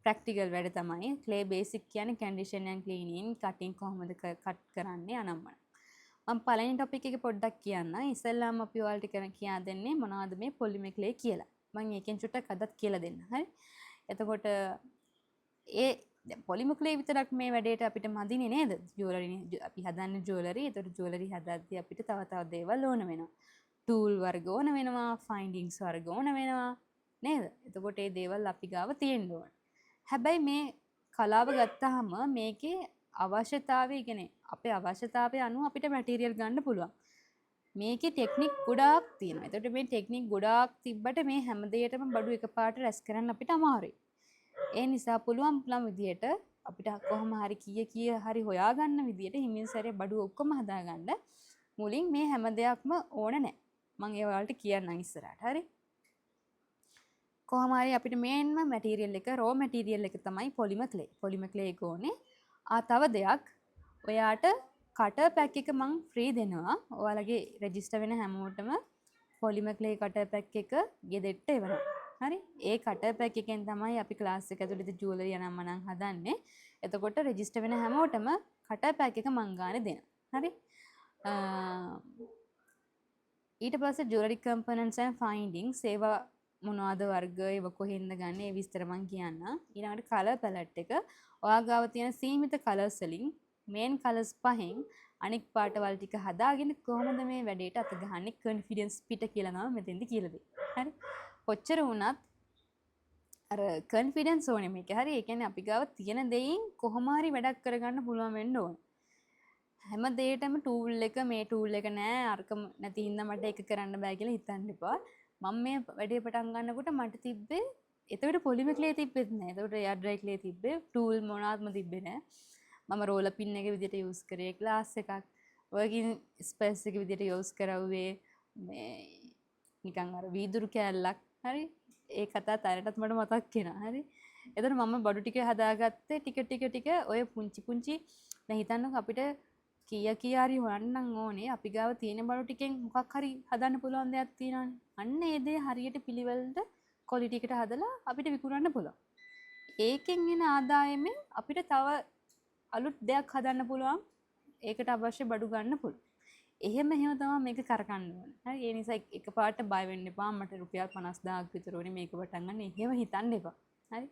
ප්‍රැක්ටිකල් වැඩ තමයි. ක්ලේ බේසික් කියන්නේ කන්ඩිෂන් ඇන්ඩ් ක්ලීනින්, කටින් කොහොමද කට් කරන්නේ අනම්මන. මම පළවෙනි ටොපික් එක පොඩ්ඩක් කියන්නම්. ඉස්සෙල්ලාම අපි ඔයාලට කියා දෙන්නේ මොනවද මේ පොලිමර් ක්ලේ කියලා. මම ඒකෙන් චුට්ටක් අදත් කියලා දෙන්න. හරි. එතකොට ඒ දැන් පොලිමර් ක්ලේ විතරක් මේ වැඩේට අපිට මදිනේ නේද? ජුවලරි අපි හදන්නේ ජුවලරි. එතකොට ජුවලරි හදද්දී අපිට තව තව දේවල් ඕන වෙනවා. ටූල් වර්ග ඕන වෙනවා, ෆයින්ඩින්ග්ස් වර්ග ඕන වෙනවා නේද? එතකොට මේ දේවල් අපි ගාව තියෙන්න ඕන. හැබැයි මේ කලාව ගත්තාම මේකේ අවශ්‍යතාවය, කියන්නේ අපේ අවශ්‍යතාවය අනුව අපිට මැටීරියල් ගන්න පුළුවන්. මේකේ ටෙක්නික් ගොඩාක් තියෙනවා. එතකොට මේ ටෙක්නික් ගොඩාක් තිබ්බට මේ හැම දෙයකටම බඩු එකපාරට රැස් කරන්න අපිට අමාරුයි. ඒ නිසා පුළුවන් පුළුවන් විදියට අපිට කොහොම හරි කීය කීය හරි හොයාගන්න විදියට හිමින් සැරේ බඩු ඔක්කොම හදාගන්න මුලින් මේ හැම දෙයක්ම ඕන නෑ. මං ඒ ඔයාලට කියන්නම් ඉස්සරහට. හරි. කොහොම හරි අපිට මේන්ම මැටීරියල් එක, රෝ මැටීරියල් එක තමයි පොලිමර් ක්ලේ. පොලිමර් ක්ලේ එක ඕනේ. තව දෙයක්, ඔයාට කටර් පැක් එක මං ෆ්‍රී දෙනවා. ඔයාලගේ රෙජිස්ටර් වෙන හැමෝටම පොලිමර් ක්ලේ කටර් පැක් එක ගෙදෙට්ට එවනවා. හරි. ඒ කටර් පැක් එකෙන් තමයි අපි ක්ලාස් එක ඇතුළත ජුවලරි අනම්මනම් හදන්නේ. එතකොට රෙජිස්ටර් වෙන හැමෝටම කටර් පැක් එක මං ගානේ දෙනවා. හරි. ඊට පස්සේ ජුවලරි කම්පොනන්ට්ස් ඇන්ඩ් ෆයින්ඩින්ග්ස්, ඒවා මොනවාද වර්ග, ඒවා කොහෙන්ද ගන්න, ඒ විස්තර මං කියන්නම්. ඊළඟට කලර් පැලට් එක, ඔයා ගාව තියෙන සීමිත කලර්ස් වලින් මේන් කලර්ස් පහෙන් අනෙක් පාටවල් ටික හදාගෙන කොහොමද මේ වැඩේට අත ගහන්නේ කොන්ෆිඩන්ස් පිට කියලා තමයි මෙතෙන්දි කියලා දෙන්නේ. හරි. කොච්චර වුණත් අර කොන්ෆිඩන්ස් ඕනේ මේක. හරි. ඒ කියන්නේ අපි ගාව තියෙන දෙයින් කොහොම හරි වැඩක් කරගන්න පුළුවන් වෙන්න ඕනේ. හැම දෙයකටම ටූල් එක, මේ ටූල් එක නෑ, අරක නැති හින්දා මට ඒක කරන්න බෑ කියලා හිතන්න එපා. මම මේ වැඩේ පටන් ගන්නකොට මට තිබ්බේ එතකොට පොලිමර් ක්ලේ තිබ්බෙත් නෑ. එතකොට එයාර් ඩ්‍රයි ක්ලේ තිබ්බේ, ටූල් මොනවත්ම තිබ්බේ නෑ. මම රෝලර් පින් එක විදියට යූස් කරේ ග්ලාස් එකක්, වර්කින් ස්පේස් එක විදියට යූස් කරවුවේ මේ නිකන් අර වීදුරු කෑල්ලක්. හරි. ඒ කතා තරටත් මට මතක් වෙනවා. හරි. එතකොට මම බඩු ටික හදාගත්තේ ටික ටික ටික ඔය පුංචි පුංචි. දැන් හිතන්නකෝ අපිට කීය කීය හරි හොයන්නම් ඕනේ. අපි ගාව තියෙන බඩු ටිකෙන් මොකක් හරි හදන්න පුළුවන් දෙයක් තියෙනවනේ. අන්න ඒ දේ හරියට පිළිවෙලට ක්වොලිටි එකට හදලා අපිට විකුණන්න පුළුවන්. ඒකෙන් එන ආදායමෙන් අපිට තව අලුත් දෙයක් හදන්න පුළුවන්. ඒකට අවශ්‍ය බඩු ගන්න පුළුවන්. එහෙම තමයි මේක කරකන්න ඕනේ. හරි. ඒ නිසා එකපාරට බය වෙන්න එපා. මට රුපියල් 50000ක් විතර ඕනේ මේක පටන් ගන්න. එහෙම හිතන්න එපා. හරි.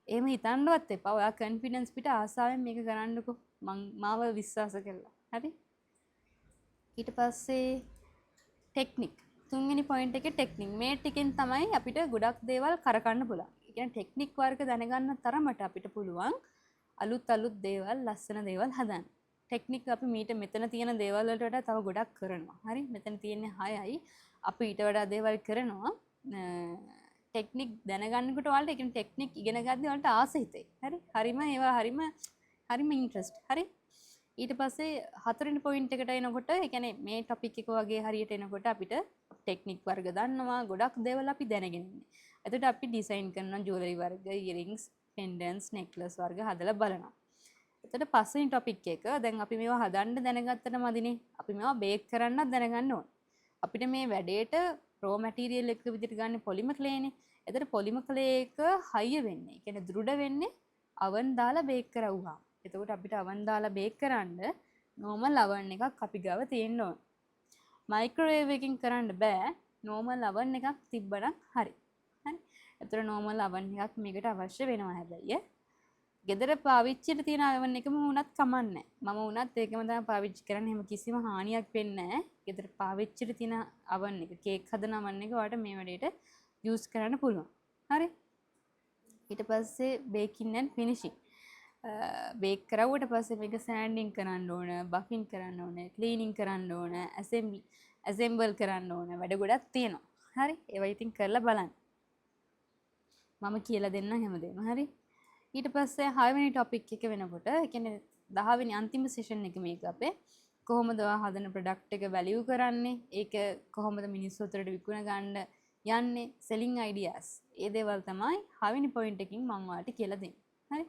එහෙම හිතන්නවත් එපා. ඔයා කොන්ෆිඩන්ස් පිට ආසාවෙන් මේක කරන්නකෝ. මාව විශ්වාස කරලා. හරි. ඊට පස්සේ ටෙක්නික්. තුන්වෙනි පොයින්ට් එකේ ටෙක්නික්. මේ ටිකෙන් තමයි අපිට ගොඩක් දේවල් කරකන්න පුළුවන්. ඒ කියන්නේ ටෙක්නික් වර්ග දැනගන්න තරමට අපිට පුළුවන් අලුත් අලුත් දේවල්, ලස්සන දේවල් හදන්න. ටෙක්නික් අපි මීට මෙතන තියෙන දේවල් වලට වඩා තව ගොඩක් කරනවා. හරි? මෙතන තියෙන්නේ 6යි. අපි ඊට වඩා දේවල් කරනවා. ටෙක්නික් දැනගන්නකොට ඔයාලට, ඒ කියන්නේ ටෙක්නික් ඉගෙන ගද්දි ඔයාලට ආස හිතේ. හරි? හරිම ඒවා හරිම ඉන්ට්‍රස්ට්. හරි? ඊට පස්සේ හතරවෙනි පොයින්ට් එකට එනකොට, ඒ කියන්නේ මේ ටොපික් එක වගේ හරියට එනකොට අපිට ටෙක්නික් වර්ග දන්නවා, ගොඩක් දේවල් අපි දැනගෙන ඉන්නේ. එතකොට අපි ඩිසයින් කරන ජුවලරි වර්ග, ඉයරින්ග්ස්, පෙන්ඩන්ට්ස්, නෙක්ලස් වර්ග හදලා බලනවා. එතකොට පස්වෙනි ටොපික් එක, දැන් අපි මේවා හදන්න දැනගත්තට මදිනේ. අපි මේවා බේක් කරන්නත් දැනගන්න ඕන. අපිට මේ වැඩේට රෝ මැටීරියල් එක විදිහට ගන්න පොලිමර් ක්ලේනේ. එතකොට පොලිමර් ක්ලේ එක හයිය වෙන්නේ, ඒ කියන්නේ දෘಢ වෙන්නේ අවන් දාලා බේක් කරවුවාම. එතකොට අපිට අවන් දාලා බේක් කරන්න නෝමල් අවන් එකක් අපි ගාව තියෙන්න ඕන. මයික්‍රෝවේව් එකකින් කරන්න බෑ. නෝමල් අවන් එකක් තිබ්බනම් හරි. හරි. එතකොට නෝමල් අවන් එකක් මේකට අවශ්‍ය වෙනවා හැබැයි ඈ. ගෙදර පාවිච්චියට තියෙන අවන් එකම වුණත් කමන්නේ නෑ. මම වුණත් ඒකම තමයි පාවිච්චි කරන්නේ. එහෙම කිසිම හානියක් වෙන්නේ නෑ. ගෙදර පාවිච්චියට තියෙන අවන් එක, කේක් හදන අවන් එක ඔයාලට මේ වැඩේට යූස් කරන්න පුළුවන්. හරි. ඊට පස්සේ බේකින් ඇන්ඩ් ෆිනිෂින්. බේක් කරවුවට පස්සේ මේක සෑන්ඩින් කරන්න ඕන, බෆින් කරන්න ඕන, ක්ලීනින් කරන්න ඕන, ඇසෙම්බල් කරන්න ඕන, වැඩ ගොඩක් තියෙනවා. හරි. ඒවා ඉතින් කරලා බලන්න. මම කියලා දෙන්නම් හැමදේම. හරි. ඊට පස්සේ හයවෙනි ටොපික් එක වෙනකොට, ඒ කියන්නේ 10වෙනි අන්තිම සෙෂන් එක මේක අපේ. කොහොමද ඔයා හදන ප්‍රොඩක්ට් එක වැලියු කරන්නේ? ඒක කොහොමද මිනිස්සු අතරට විකුණ ගන්න යන්නේ? Selling ideas. ඒ දේවල් තමයි හයවෙනි පොයින්ට් එකකින් මම ඔයාලට කියලා දෙන්නේ. හරි.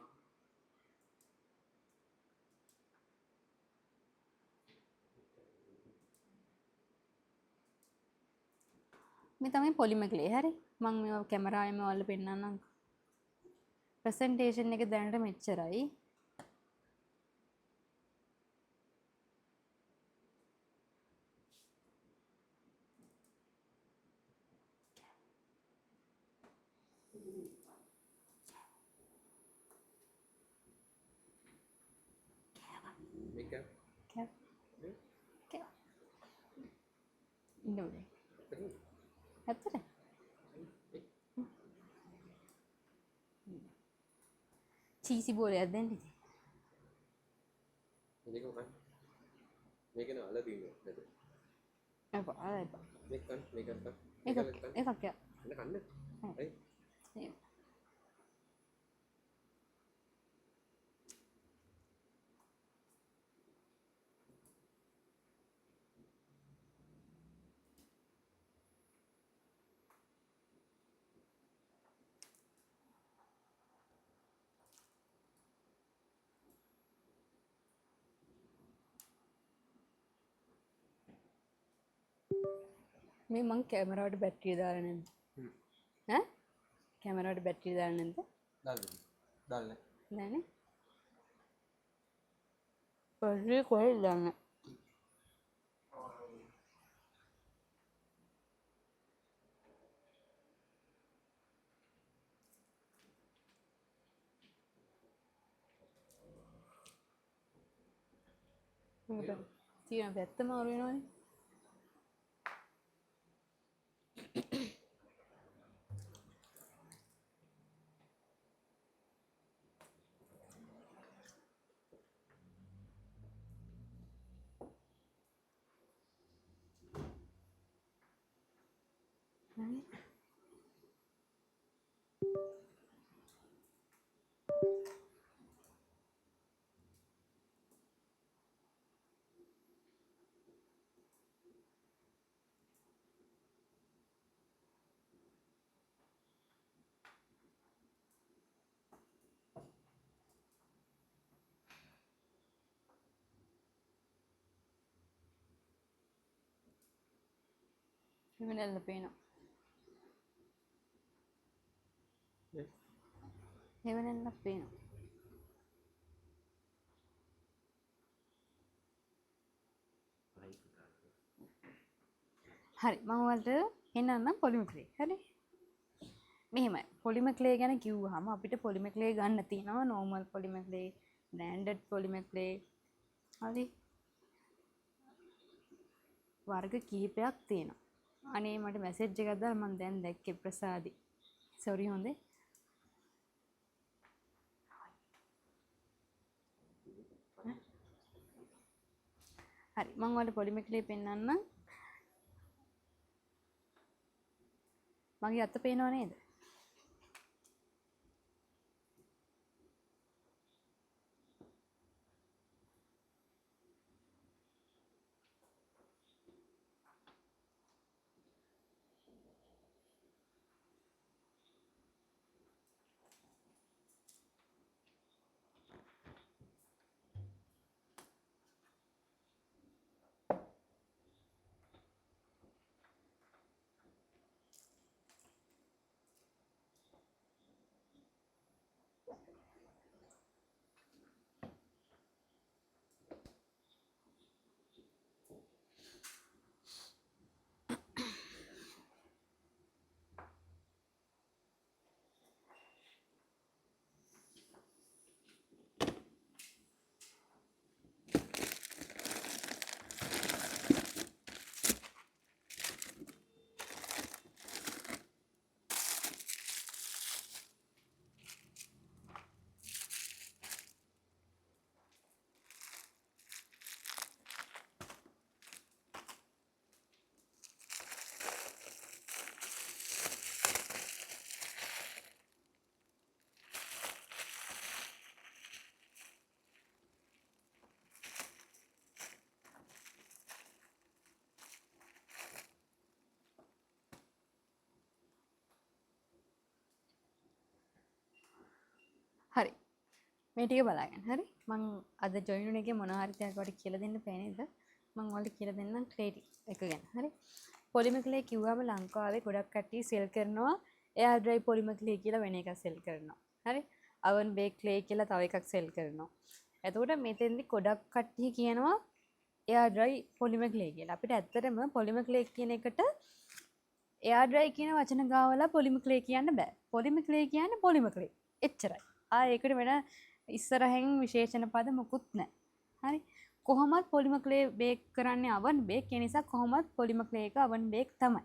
මේ තමයි පොලිමර් ක්ලේ. හරි. මම මේවා කැමරාවෙම ඔයාලට පෙන්නන්නම්. ප්‍රසන්ටේෂන් එක දැනට මෙච්චරයි. මේක කෑ. කෑ. ඉන්න ඕනේ. ඇත්තට? චීසි බෝලයක් දෙන්න ඉතින්. මේක මොකක්ද? මේක නේ අල තියෙන්නේ නේද? එපා, අල එපා. මේක ගන්න, මේක ගන්න. එකක් යා. එන්න කන්න. හරි. එහෙම. මේ මං කැමරාවට බැටරිය දාලා නැද්ද? ඈ? කැමරාවට බැටරිය දාලා නැද්ද? දාලා. දාලා නෑ. නෑනේ. බැටරිය කොහෙද දාන්නේ? තියෙන පැත්තම අරු වෙනවනේ. වෙනල්ල පේනවා. හෙවණැල්ලක් පේනවා. හරි, මම ඔයාලට පෙන්නන්නම් පොලිමර් ක්ලේ. හරි. මෙහෙමයි. පොලිමර් ක්ලේ ගැන කිව්වහම අපිට පොලිමර් ක්ලේ ගන්න තියෙනවා normal polymer clay, branded polymer clay. හරි. වර්ග කිහිපයක් තියෙනවා. අනේ මට මැසේජ් එකක් දාලා මං දැන් දැක්කේ ප්‍රසාදි. සෝරි හොඳේ. හරි, මං ඔයාලට පොලිමර් ක්ලේ පෙන්නන්නම්. මගේ අත පේනව නේද? හරි, මේ ටික බලාගන්න. හරි, මං අද ජොයින් වුණ එකේ මොන හරි දෙයක් ඔයාලට කියලා දෙන්න බෑ නේද? මං ඔයාලට කියලා දෙන්නම් ක්ලේ එක ගැන. හරි, පොලිමර් ක්ලේ කිව්වම ලංකාවේ ගොඩක් කට්ටිය සෙල් කරනවා එයාර් ඩ්‍රයි පොලිමර් ක්ලේ කියලා වෙන එකක් සෙල් කරනවා. හරි, අවන් බේක් ක්ලේ කියලා තව එකක් සෙල් කරනවා. එතකොට මෙතෙන්දි ගොඩක් කට්ටිය කියනවා එයාර් ඩ්‍රයි පොලිමර් ක්ලේ කියලා. අපිට ඇත්තටම පොලිමර් ක්ලේ කියන එකට එයාර් ඩ්‍රයි කියන වචන ගාවලා පොලිමර් ක්ලේ කියන්න බෑ. පොලිමර් ක්ලේ කියන්නේ පොලිමර් ක්ලේ. එච්චරයි. ඒකට වෙන ඉස්සරහෙන් විශේෂණ පද මොකුත් නෑ. හරි, කොහොමත් පොලිමර් ක්ලේ බේක් කරන්නේ අවන් බේක්. ඒ නිසා කොහොමත් පොලිමර් ක්ලේ එක අවන් බේක් තමයි.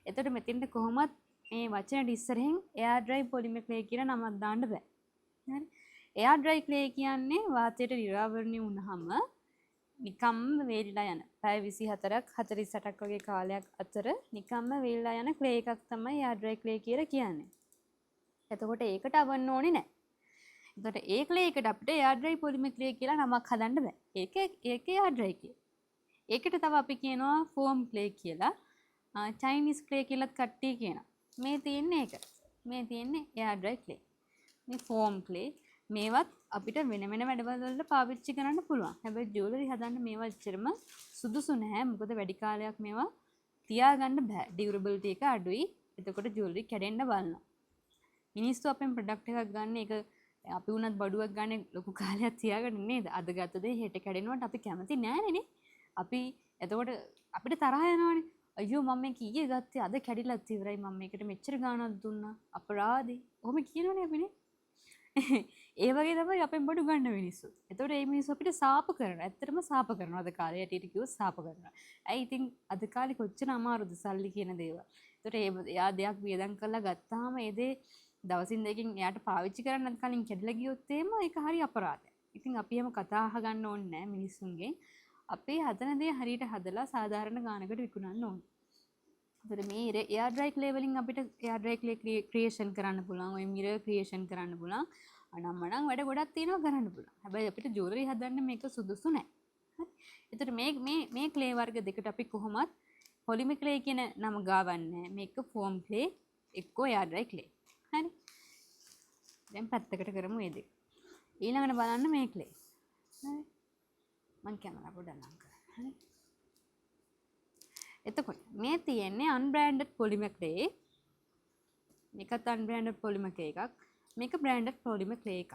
එතකොට මෙතෙන්ට කොහොමත් මේ වචනට ඉස්සරහෙන් එයාර් ඩ්‍රයි පොලිමර් ක්ලේ කියලා නමක් දාන්න බෑ. හරි, එයාර් ඩ්‍රයි ක්ලේ කියන්නේ වාතයට නිරාවරණය වුණාම නිකම්ම වේලිලා යන පැය 24ක් 48ක් වගේ කාලයක් අතර නිකම්ම වේලිලා යන ක්ලේ එකක් තමයි එයාර් ඩ්‍රයි ක්ලේ කියලා කියන්නේ. එතකොට ඒකට අවන්න ඕනේ නෑ. එතකොට ඒ ක්ලේ එකට අපිට එයාර් ඩ්‍රයි පොලිමර් ක්ලේ කියලා නමක් හදන්න බෑ. ඒක එයාර් ඩ්‍රයි කිය. ඒකට තව අපි කියනවා ෆෝම් ක්ලේ කියලා. චයිනීස් ක්ලේ කියලාත් කට්ටිය කියනවා. මේ තියෙන්නේ ඒක. මේ තියෙන්නේ එයාර් ඩ්‍රයි ක්ලේ. මේ ෆෝම් ක්ලේ මේවත් අපිට වෙන වෙන වැඩවල වලට පාවිච්චි කරන්න පුළුවන්. හැබැයි ජුවලරි හදන්න මේවා එච්චරම සුදුසු නැහැ. මොකද වැඩි කාලයක් මේවා තියාගන්න බෑ. ඩියුරබිලිටි එක අඩුයි. එතකොට ජුවලරි කැඩෙන්න බලනවා. මිනිස්සු අපෙන් ප්‍රොඩක්ට් එකක් ගන්න එක අපි වුණත් බඩුවක් ගන්න ලොකු කාලයක් තියාගන්න නේද? අද ගත්ත දේ හෙට කැඩෙනවට අපි කැමති නෑනේ නේ. අපි එතකොට අපිට තරහ යනවනේ. අයියෝ මම මේක ඊයේ ගත්තේ අද කැඩිලත් ඉවරයි, මම මේකට මෙච්චර ගාණක් දුන්නා, අපරාධේ. ඔහොම කියනවනේ අපි නේ. ඒ වගේ තමයි අපෙන් බඩු ගන්න මිනිස්සු. එතකොට මේ මිනිස්සු අපිට සාප කරනවා. ඇත්තටම සාප කරනවා. අද කාලේ හැටියට කිව්වොත් සාප කරනවා. ඇයි ඉතින් අද කාලේ කොච්චර අමාරුද සල්ලි කියන දේවල්. එතකොට එයා දෙයක් වියදම් කරලා ගත්තාම ඒ දේ දවසින් දෙකකින් එයාට පාවිච්චි කරන්නත් කලින් කැඩිලා ගියොත් එහෙම ඒක හරි අපරාධයක්. ඉතින් අපි එහෙම කතා අහගන්න ඕනේ නෑ මිනිස්සුන්ගෙන්. අපේ හදන දේ හරියට හදලා සාධාරණ ගානකට විකුණන්න ඕනේ. එතකොට මේ එයාර් ඩ්‍රයි ක්ලේ වලින් අපිට එයාර් ඩ්‍රයි ක්ලේ ක්‍රියේෂන් කරන්න පුළුවන්, ඔය මිරර් ක්‍රියේෂන් කරන්න පුළුවන්. අනම්මනම් වැඩ ගොඩක් තියෙනවා කරන්න පුළුවන්. හැබැයි අපිට ජුවලරි හදන්න මේක සුදුසු නෑ. හරි. එතකොට මේ ක්ලේ වර්ග දෙකට අපි කොහොමත් පොලිමර් ක්ලේ කියන නම ගාවන්නේ නෑ. මේක ෆෝම් ක්ලේ එක්කෝ එයාර් ඩ්‍රයි ක්ලේ. හරි. දැන් පැත්තකට කරමු මේ දෙක. ඊළඟට බලන්න මේ ක්ලේ. හරි. මං කැමරා පොඩ්ඩක් ලං කරන්න. හරි. එතකොට මේ තියෙන්නේ අන්බ්‍රෑන්ඩඩ් පොලිමර් ක්ලේ. මේකත් අන්බ්‍රෑන්ඩඩ් පොලිමර් ක්ලේ එකක්. මේක බ්‍රෑන්ඩඩ් පොලිමර් ක්ලේ එකක්.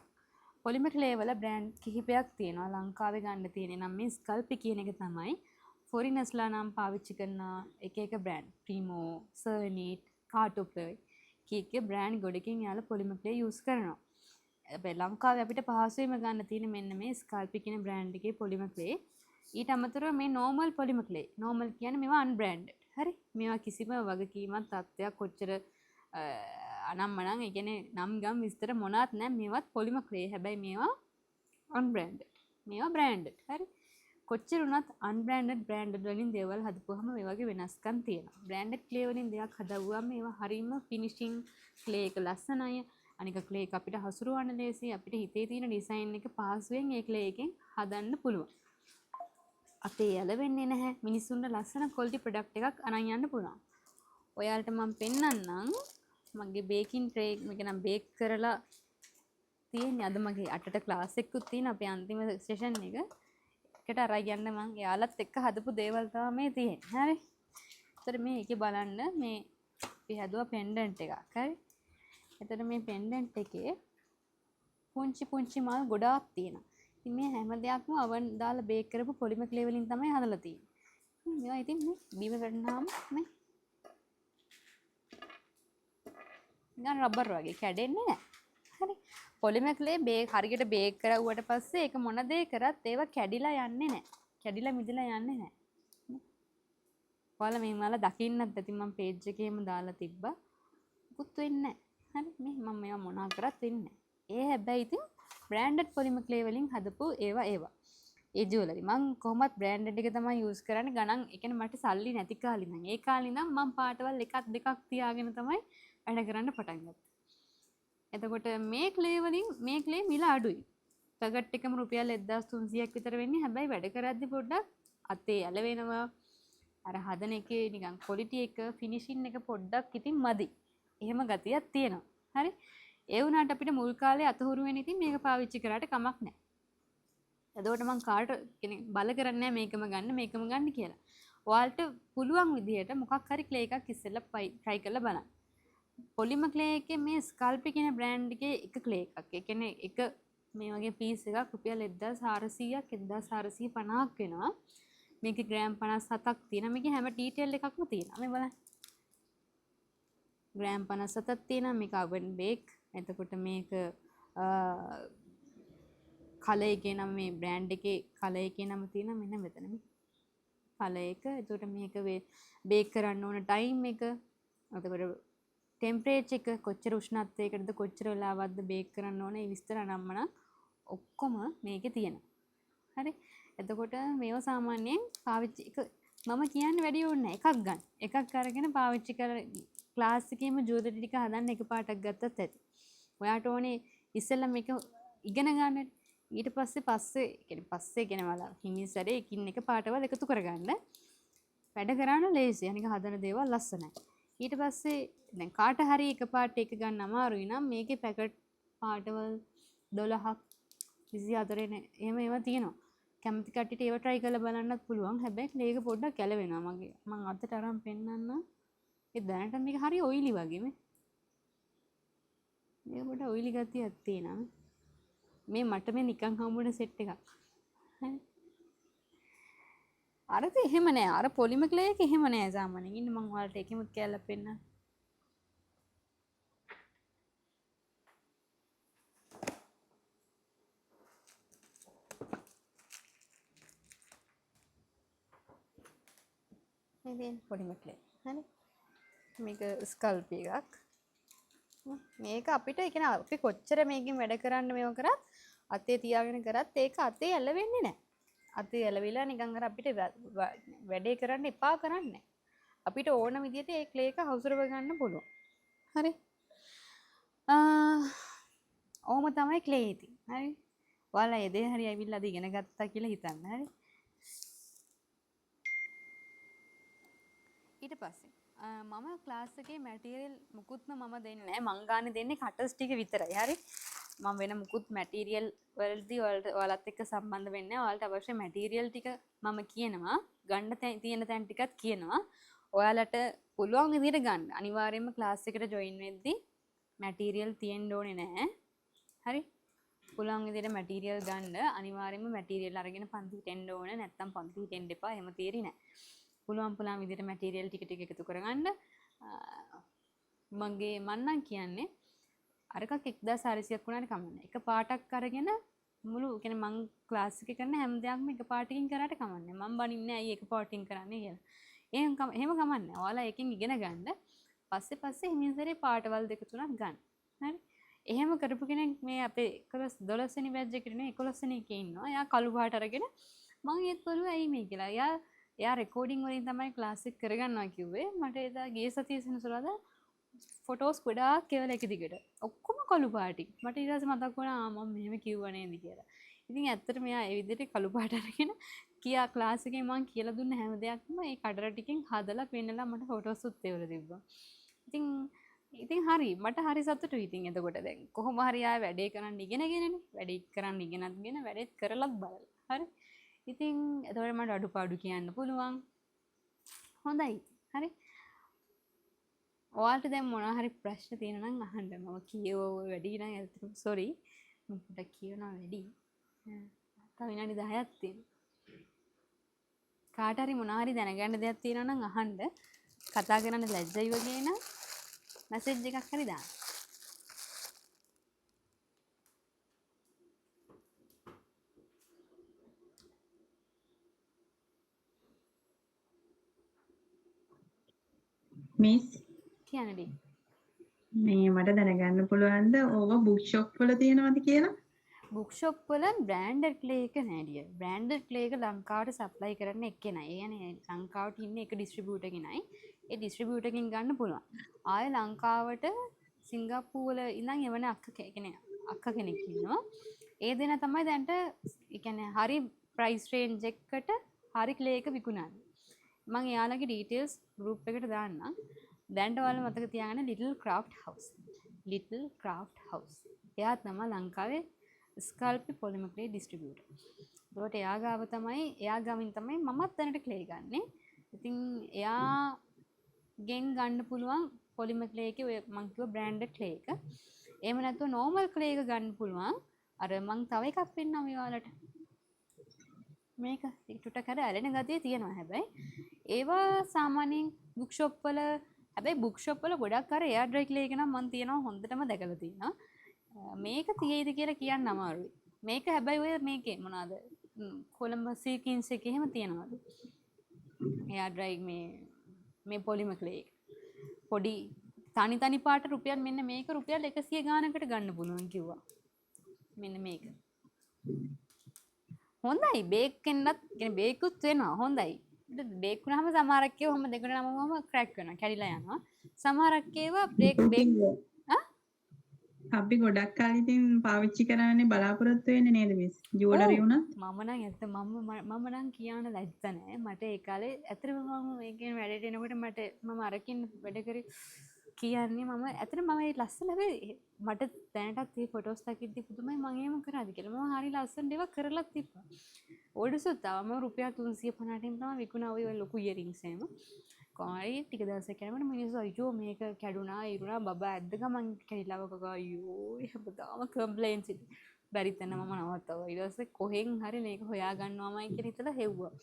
පොලිමර් ක්ලේ වල බ්‍රෑන්ඩ් කිහිපයක් තියෙනවා. ලංකාවේ ගන්න තියෙන්නේ නම් මේ ස්කල්පි කියන එක තමයි. ෆොරිනර්ස්ලා නම් පාවිච්චි කරන එක එක බ්‍රෑන්ඩ්. ප්‍රිමෝ, සර්නිට්, කාටෝප්ලේ කී එක බ්‍රෑන්ඩ් ගොඩකින් යාලා පොලිමර් ක්ලේ යූස් කරනවා. හැබැයි ලංකාවේ අපිට පහසුවෙන්ම ගන්න තියෙන මෙන්න මේ ස්කල්පි කියන බ්‍රෑන්ඩ් එකේ පොලිමර් ක්ලේ. ඊට අමතරව මේ නෝමල් පොලිමර් ක්ලේ. නෝමල් කියන්නේ මේවා අන්බ්‍රෑන්ඩඩ්. හරි. මේවා කිසිම වගකීමක් තත්ත්වයක් කොච්චර අනම්මනම්, ඒ කියන්නේ නම් ගම් විස්තර මොනවත් නෑ. මේවත් පොලිමර් ක්ලේ. හැබැයි මේවා අන්බ්‍රෑන්ඩඩ්. මේවා බ්‍රෑන්ඩඩ්. හරි. කොච්චර වුණත් අන්බ්‍රෑන්ඩඩ් බ්‍රෑන්ඩඩ් වලින් දේවල් හදපුවාම මේ වගේ වෙනස්කම් තියෙනවා. බ්‍රෑන්ඩඩ් ක්ලේ වලින් දෙයක් හදවුවාම ඒවා හරිම ෆිනිෂින් ක්ලේ එක ලස්සනයි. අනික ක්ලේ එක අපිට හසුරවන්න ලේසි. අපිට හිතේ තියෙන ඩිසයින් එක පහසුවෙන් ඒ ක්ලේ එකෙන් හදන්න පුළුවන්. අතේ ඇලවෙන්නේ නැහැ. මිනිස්සුන්ට ලස්සන ක්වොලිටි ප්‍රොඩක්ට් එකක් අරන් යන්න පුළුවන්. ඔයාලට මම පෙන්නන්නම් මගේ බේකින් ට්‍රේ මේක නම් බේක් කරලා තියෙන්නේ. අද මගේ 8ට ක්ලාස් එකකුත් තියෙන අපේ අන්තිම සෙෂන් එක. එකට අරන් යන්න මං එයාලත් එක්ක හදපු දේවල් තමයි මේ තියෙන්නේ. හරි. එතකොට මේ එකේ බලන්න මේ අපි හැදුවා පෙන්ඩන්ට් එකක්. හරි. එතකොට මේ පෙන්ඩන්ට් එකේ පුංචි පුංචි මල් ගොඩාක් තියෙනවා. ඉතින් මේ හැම දෙයක්ම අවන් දාලා බේක් කරපු පොලිමර් ක්ලේ වලින් තමයි හදලා තියෙන්නේ. මේවා ඉතින් මේ බීම වැටුනහම මේ නිකන් රබර් වගේ කැඩෙන්නේ නැහැ. හරි. පොලිමර් ක්ලේ හරියට බේක් කරවුවට පස්සේ ඒක මොන දේ කරත් ඒවා කැඩිලා යන්නේ නැහැ. කැඩිලා මිදලා යන්නේ නැහැ. ඔයාලා මේ මල දකින්නත් ඇති මම පේජ් එකේම දාලා තිබ්බා. මුකුත් වෙන්නේ නැහැ. හරි. මේ මම මේවා මොනවා කරත් වෙන්නේ නැහැ. ඒ හැබැයි ඉතින් බ්‍රෑන්ඩඩ් පොලිමර් ක්ලේ වලින් හදපු ඒවා. ඒ ජුවලරි මං කොහොමත් බ්‍රෑන්ඩඩ් එක තමයි යූස් කරන්නේ. ගණන් ඒ කියන්නේ මට සල්ලි නැති කාලේ ඉඳන් ඒ කාලේ ඉඳන් මං පාටවල් එකක් දෙකක් තියාගෙන තමයි වැඩ කරන්න පටන් ගත්තේ. එතකොට මේ ක්ලේ වලින් මේ ක්ලේ මිල අඩුයි. පැකට් එකම රුපියල් 1300ක් විතර වෙන්නේ. හැබැයි වැඩ කරද්දි පොඩ්ඩක් අතේ ඇලවෙනවා. අර හදන එකේ නිකන් ක්වොලිටි එක ෆිනිෂින් එක පොඩ්ඩක් ඉතින් මදි. එහෙම ගතියක් තියෙනවා. හරි. ඒ වුණාට අපිට මුල් කාලේ අතහුරු වෙන ඉතින් මේක පාවිච්චි කරාට කමක් නැහැ. එතකොට මං කාට බල කරන්නේ නැහැ මේකම ගන්න මේකම ගන්න කියලා. ඔයාලට පුළුවන් විදිහට මොකක් හරි ක්ලේ එකක් ඉස්සෙල්ලා try කරලා බලන්න. පොලිමර් ක්ලේ එකේ මේ ස්කල්පි කියන බ්‍රෑන්ඩ් එකේ එක ක්ලේ එකක්. ඒ කියන්නේ එක මේ වගේ පීස් එකක් රුපියල් 1400ක් 1450ක් වෙනවා. මේකේ ග්‍රෑම් 57ක් තියෙනවා. මේකේ හැම ඩීටේල් එකක්ම තියෙනවා. මේ බලන්න. ග්‍රෑම් 57ක් තියෙනවා. මේක අවන් බේක්. එතකොට මේක කලර් එකේ නම මේ බ්‍රෑන්ඩ් එකේ කලර් එකේ නම තියෙනවා. මෙන්න මෙතන මේ කලර් එක. එතකොට මේක බේක් කරන්න ඕන ටයිම් එක. එතකොට ටෙම්පරේචර් එක කොච්චර උෂ්ණත්වයකටද කොච්චර වෙලාවක්ද බේක් කරන්න ඕන ඒ විස්තර අනම්මනම් ඔක්කොම මේකේ තියෙනවා. හරි. එතකොට මේවා සාමාන්‍යයෙන් පාවිච්චි එක මම කියන්නේ වැඩි ඕනේ නෑ. එකක් ගන්න. එකක් අරගෙන පාවිච්චි කර ක්ලාස් එකේම ජුවලරි ටික හදන්න එක පාටක් ගත්තත් ඇති. ඔයාට ඕනේ ඉස්සෙල්ලා මේක ඉගෙන ගන්න. ඊට පස්සේ පස්සේ කියන්නේ පස්සේ කියන්නේ ඔයාලා හිමින් සැරේ එකින් එක පාටවල් එකතු කරගන්න. වැඩ කරන්න ලේසි. අනික හදන දේවල් ලස්සනයි. ඊට පස්සේ දැන් කාට හරි එක පාට එක ගන්න අමාරුයි නම් මේකේ පැකට් පාටවල් 12ක් 24 නේ එහෙම ඒවා තියෙනවා. කැමති කට්ටියට ඒවා try කරලා බලන්නත් පුළුවන්. හැබැයි ක්ලේ එක පොඩ්ඩක් ගැලවෙනවා මගේ. මං අතට අරන් පෙන්නන්නම්. ඒ දැනට මේක හරි ඔයිලි වගේ මේ. මේක පොඩ්ඩක් ඔයිලි ගතියක් තියෙනවා මේ. මේ මට මේ නිකන් හම්බුන සෙට් එකක්. හරි. අරක එහෙම නෑ. අර පොලිමර් ක්ලේ එක එහෙම නෑ සාමාන්‍යයෙන්. ඉන්න මං ඔයාලට එකෙමුත් කෑල්ලක් පෙන්නන්නම්. මේ තියෙන පොලිමර් ක්ලේ. හරි. මේක ස්කල්පි එකක්. මේක අපිට ඒ කියන්නේ අපි කොච්චර මේකෙන් වැඩ කරන්න මේව කරත් අතේ තියාගෙන කරත් ඒක අතේ ඇලවෙන්නේ නෑ. අතේ ඇලවිලා නිකන් අර අපිට වැඩේ කරන්න එපා කරන්නේ. අපිට ඕන විදිහට ඒ ක්ලේ එක හවුසරව ගන්න පුළුවන්. හරි. ඔහොම තමයි ක්ලේ ඉතින්. හරි. ඔයාලා ඒ දේ හරි ඇවිල්ලා අද ඉගෙන ගත්තා කියලා හිතන්න. හරි. ඊට පස්සේ මම ක්ලාස් එකේ මැටීරියල් මුකුත්ම මම දෙන්නේ නෑ. මං ගානේ දෙන්නේ කටර්ස් ටික විතරයි. හරි. මම වෙන මුකුත් මැටීරියල් වලදී ඔයාලත් එක්ක සම්බන්ධ වෙන්නේ නෑ. ඔයාලට අවශ්‍ය මැටීරියල් ටික මම කියනවා. ගන්න තියෙන තැන් ටිකත් කියනවා. ඔයාලට පුළුවන් විදිහට ගන්න. අනිවාර්යයෙන්ම ක්ලාස් එකට ජොයින් වෙද්දී මැටීරියල් තියෙන්න ඕනේ නෑ. හරි. පුළුවන් විදිහට මැටීරියල් ගන්න. අනිවාර්යයෙන්ම මැටීරියල් අරගෙන පන්තියට එන්න ඕනේ. නැත්තම් පන්තියට එන්න එපා. එහෙම තේරි නෑ. පුළුවන් විදිහට මැටීරියල් ටික ටික එකතු කරගන්න. මං නම් කියන්නේ අරකක් 1400ක් වුණාට කමක් නෑ. එක පාටක් අරගෙන මුළු, ඒ කියන්නේ මං ක්ලාස් එකේ කරන හැම දෙයක්ම එක පාටකින් කරාට කමක් නෑ. මං බනින්නේ ඇයි එක පාටකින් කරන්නේ කියලා. එහෙම එහෙම කමක් නෑ. ඔයාලා ඒකෙන් ඉගෙන ගන්න. පස්සේ පස්සේ හිමින් සැරේ පාටවල් දෙක තුනක් ගන්න. හරි? එහෙම කරපු කෙනෙක් මේ අපේ 11 12 වෙනි බැච් එකේ නෙවෙයි 11 වෙනි එකේ ඉන්නවා. එයා කළු පාට අරගෙන මං ඒත් බැලුවා ඇයි මේ කියලා. එයා රෙකෝඩින් වලින් තමයි ක්ලාස් එක කරගන්නවා කිව්වේ. මට එදා ගිය සතියේ සෙනසුරාදා ෆොටෝස් ගොඩාක් එවලා එක දිගට. ඔක්කොම කළු පාටින්. මට ඊට පස්සේ මතක් වුණා ආ මම මෙහෙම කිව්වා නේද කියලා. ඉතින් ඇත්තට මෙයා ඒ විදිහට කළු පාට අරගෙන කියා ක්ලාස් එකේ මං කියලා දුන්න හැම දෙයක්ම ඒ කඩර ටිකෙන් හදලා පෙන්නලා මට ෆොටෝස් උත් එවලා තිබ්බා. ඉතින් හරි මට හරි සතුටුයි. ඉතින් එතකොට දැන් කොහොම හරි ආයෙ වැඩේ කරන්න ඉගෙනගෙනනේ. වැඩේ කරන්න ඉගෙනත්ගෙන වැඩේත් කරලත් බලලා. හරි. ඉතින් එතකොට මට අඩුපාඩු කියන්න පුළුවන්. හොඳයි. හරි. ඔයාලට දැන් මොනවා හරි ප්‍රශ්න තියෙනවා නම් අහන්න. මම කියව වැඩි නම් ඇත්තටම සෝරි. මම පොඩ්ඩක් කියනවා වැඩි. තව විනාඩි 10ක් තියෙනවා. කාට හරි මොනවා හරි දැනගන්න දෙයක් තියෙනවා නම් අහන්න. කතා කරන්න ලැජ්ජයි වගේ නම් මැසේජ් එකක් හරි දාන්න. මිස් කියන්න ඩී. මේ මට දැනගන්න පුළුවන්ද ඕව බුක් ෂොප් වල තියෙනවද කියලා? බුක් ෂොප් වල බ්‍රෑන්ඩඩ් ක්ලේ එක නෑ ඩියර්. බ්‍රෑන්ඩඩ් ක්ලේ එක ලංකාවට සප්ලයි කරන්න එක්කෙනයි. ඒ කියන්නේ ලංකාවට ඉන්න එක ඩිස්ට්‍රිබියුටර් කෙනයි. ඒ ඩිස්ට්‍රිබියුටර් කෙන් ගන්න පුළුවන්. ආයේ ලංකාවට සිංගප්පූ වල ඉඳන් එවන අක්ක කෙනෙක් ඉන්නවා. ඒ දෙනා තමයි දැනට ඒ කියන්නේ හරි ප්‍රයිස් රේන්ජ් එකකට හරි ක්ලේ එක විකුණන්නේ. මං එයාලගේ ඩීටේල්ස් ගෲප් එකට දාන්නම්. දැනට ඔයාලා මතක තියාගන්න little craft house. Little craft house. එයා තමයි ලංකාවේ ස්කල්පි පොලිමර් ක්ලේ ඩිස්ට්‍රිබියුටර්. ඒකට එයා ගාව තමයි, එයා ගාවින් තමයි මමත් දැනට ක්ලේ ගන්නෙ. ඉතින් එයාගෙන් ගන්න පුළුවන් පොලිමර් ක්ලේ එකේ ඔය මං කිව්ව බ්‍රෑන්ඩඩ් ක්ලේ එක. එහෙම නැත්නම් නෝමල් ක්ලේ එක ගන්න පුළුවන්. අර මං තව එකක් පෙන්නම් ඔයාලට. මේක චුට්ටක් අර ඇලෙන ගතිය තියෙනවා හැබැයි. ඒවා සාමාන්‍යයෙන් බුක් ෂොප් වල, හැබැයි බුක් ෂොප් වල ගොඩක් අර එයාර් ඩ්‍රයි ක්ලේ එක නම් මං තියෙනවා හොඳටම දැකලා තියෙනවා. මේක තියෙයිද කියලා කියන්න අමාරුයි. මේක හැබැයි ඔය මේකේ මොනවාද? කොළඹ සීකින්ස් එකේ එහෙම තියෙනවලු. එයාර් ඩ්‍රයි මේ පොලිමර් ක්ලේ එක. පොඩි තනි තනි පාට රුපියල් මෙන්න මේක රුපියල් 100 ගානකට ගන්න පුළුවන් කිව්වා. මෙන්න මේක. හොඳයි බේක් වෙන්නත්, කියන්නේ බේකුත් වෙනවා හොඳයි. ඊට බේක් වුණාම සමහරක් ඒවා ඔහම දෙකට නමවම ක්‍රැක් වෙනවා, කැඩිලා යනවා. සමහරක් ඒවා බේක් ඈ? අපි ගොඩක් කල් ඉතින් පාවිච්චි කරන්නේ බලාපොරොත්තු වෙන්නේ නේද මිස්? ජුවලරි ඔව්. වුණත්? මම නම් ඇත්ත මම නම් කියන්න ලැජ්ජ නෑ. මට ඒ කාලේ ඇත්තටම මම මේ කියන වැඩේට එනකොට මම අරකින් වැඩ කරේ කියන්නේ මම ඇත්තටම මම ඒ ලස්සන හැබැයි මට දැනටත් මේ ෆොටෝස් දකිද්දි පුදුමයි මං එහෙම කරාද කියලා. මම හරි ලස්සනට ඒවා කරලත් තිබ්බා. ඕඩර්සුත් ආවා. මම රුපියල් 350ට එහෙම තමයි විකුණා ඔය ලොකු ඉයරින්ග්ස් එහෙම. කොහොම හරි ටික දවසක් යනකොට මිනිස්සු අයියෝ මේක කැඩුනා ඉරුණා බබා ඇද්ද ගමන් කැඩිලා වකකා අයියෝ හැමදාම කම්ප්ලේන්ට්ස් ඉතින්. බැරි තැන මම නවත්තවා. ඊට පස්සේ කොහෙන් හරි මේක හොයා ගන්නවාමයි කියලා හිතලා හෙව්වා.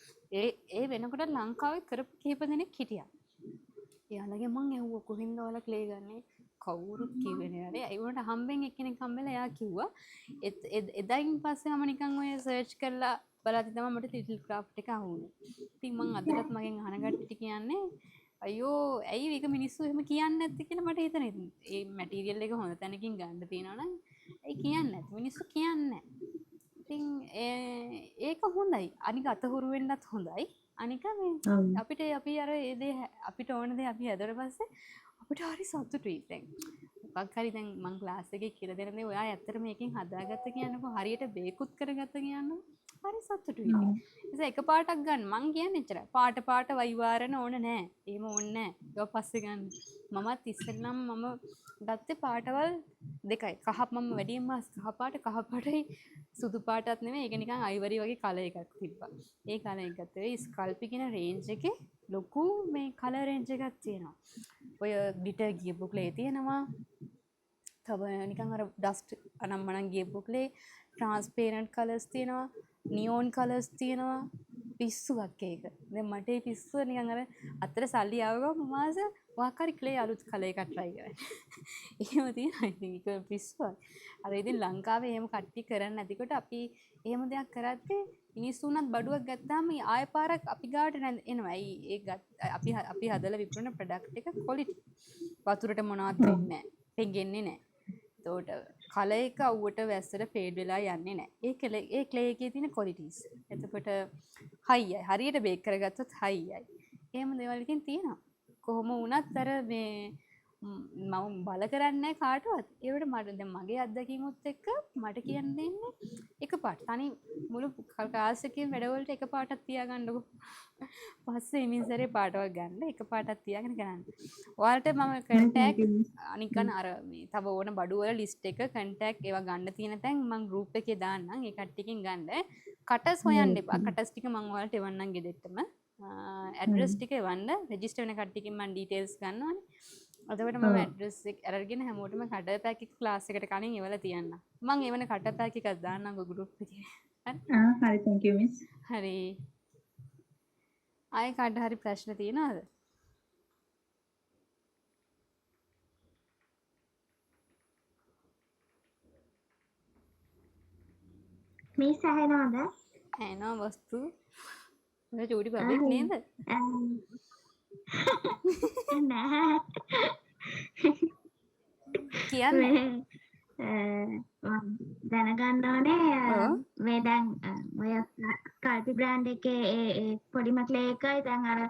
ඒ වෙනකොට ලංකාවේ කරපු කිහිප දෙනෙක් හිටියා. එයාලගෙන් මං ඇහුවා කොහෙන්ද ඔයාලා ක්ලේ ගන්නේ? කවුරුත් කිව්වේ නෑ. හරි. ඒ වුණාට හම්බෙන් එක්කෙනෙක් හම්බෙලා එයා කිව්වා. එදායින් පස්සේ මම නිකන් ඔය සර්ච් කරලා බලද්දි තමයි මට ලිටල් ක්‍රාෆ්ට් එක අහු වුණේ. ඉතින් මං අදටත් මගෙන් අහන කට්ටියට කියන්නේ අයියෝ ඇයි මේක මිනිස්සු එහෙම කියන්නේ නැත්තේ කියලා මට හිතෙනවා. ඉතින් ඒ මැටීරියල් එක හොඳ තැනකින් ගන්න තියෙනවා නම් ඇයි කියන්නේ නැත්තේ? මිනිස්සු කියන්නේ නැහැ. ඉතින් ඒක හොඳයි. අනික අතහුරු වෙන්නත් හොඳයි. අනික මේ අපිට අපි අර ඒ දේ අපිට ඕන දේ අපි හැදුවට පස්සේ අපිට හරි සතුටුයි. දැන් මොකක් හරි දැන් මං ක්ලාස් එකේ කියලා දෙන දේ ඔයා ඇත්තටම මේකෙන් හදාගත්ත කියන්නකෝ හරියට බේකුත් කරගත්ත කියන්නකෝ හරි සතුටුයි ඉතින්. ඒ නිසා එක පාටක් ගන්න මං කියන්නේ එච්චරයි. පාට පාට වයිවාරන ඕන නෑ. එහෙම ඕන නෑ. ඒක පස්සේ ගන්න. මමත් ඉස්සෙල්ලම මම ගත්තේ පාටවල් දෙකයි. කහ මම වැඩියෙන්ම කහ පාට, කහ පාටයි සුදු පාටත් නෙමෙයි. ඒක නිකන් අයිවරි වගේ කලර් එකක් තිබ්බා. ඒ කලර් එක ගත්තා. ඒ ස්කල්පි කියන රේන්ජ් එකේ ලොකු මේ කලර් රේන්ජ් එකක් තියෙනවා. ඔය ග්ලිටර් ගියපු ක්ලේ තියෙනවා. තව නිකන් අර ඩස්ට් අනම්මනම් ගියපු ක්ලේ, ට්‍රාන්ස්පේරන්ට් කලර්ස් තියෙනවා, නියෝන් කලර්ස් තියෙනවා. පිස්සුවක් ඒක. දැන් මට ඒ පිස්සුව නිකන් අර අතට සල්ලි ආව ගමන් මම ආස මොකක් හරි ක්ලේ අලුත් කලර් එකක් try කරන්න. එහෙම තියෙනවා. ඉතින් ඒක පිස්සුවක්. අර ඉතින් ලංකාවේ එහෙම කට්ටිය කරන්නේ නැතිකොට අපි එහෙම දෙයක් කරද්දී මිනිස්සු උනත් බඩුවක් ගත්තාම ආය පාරක් අපි ගාවට එනවා. ඇයි ඒ අපි අපි හදලා විකුණන ප්‍රොඩක්ට් එක ක්වොලිටි. වතුරට මොනවත් වෙන්නේ නැහැ. පෙඟෙන්නේ නැහැ. එතකොට කලර් එක අවුවට වැස්සට ෆේඩ් වෙලා යන්නේ නැහැ. ඒ ක්ලේ එකේ තියෙන ක්වොලිටිස්. එතකොට හයියයි. හරියට බේක් කරගත්තොත් හයියයි. එහෙම දේවල් ඉතින් තියෙනවා. කොහොම වුණත් අර මේ මම බල කරන්නේ නැහැ කාටවත්. ඒවට මට දැන් මගේ අත්දැකීමුත් එක්ක මට කියන්න දෙන්නේ එක පාට. තනි මුළු ක්ලාස් එකේම වැඩවලට එක පාටක් තියාගන්නකෝ. පස්සේ ඉමින් සැරේ පාටවක් ගන්න එක පාටක් තියාගෙන කරන්න. ඔයාලට මම කන්ටැක්ට් අනිකන් අර මේ තව ඕන බඩු වල ලිස්ට් එක කන්ටැක්ට් ඒවා ගන්න තියෙන තැන් මං ගෲප් එකේ දාන්නම්. ඒ කට්ටියකින් ගන්න. කටස් හොයන්න එපා. කටස් ටික මං ඔයාලට එවන්නම් ගෙදරටම. ඇඩ්‍රස් ටික එවන්න. රෙජිස්ටර් වෙන කට්ටියකින් මං ඩීටේල්ස් ගන්නවනේ. එතකොට මම ඇඩ්‍රස් එක අරගෙන හැමෝටම කටර් පැක් එක ක්ලාස් එකට කලින් එවලා තියන්නම්. මං එවන කටර් පැක් එකක් දාන්නම්කෝ ගෲප් එකේ. හරි? ආ හරි, thank you miss. හරි. ආයෙ කාට හරි ප්‍රශ්න තියෙනවද? මිස් ඇහෙනවද? ඇහෙනවා වස්තු. ඔය චූටි බබෙක් නේද? නෑ. කියන්න. දැනගන්න ඕනේ මේ දැන් ඔය කල්පි බ්‍රෑන්ඩ් එකේ ඒ ඒ පොඩිම ක්ලේ එකයි දැන් අර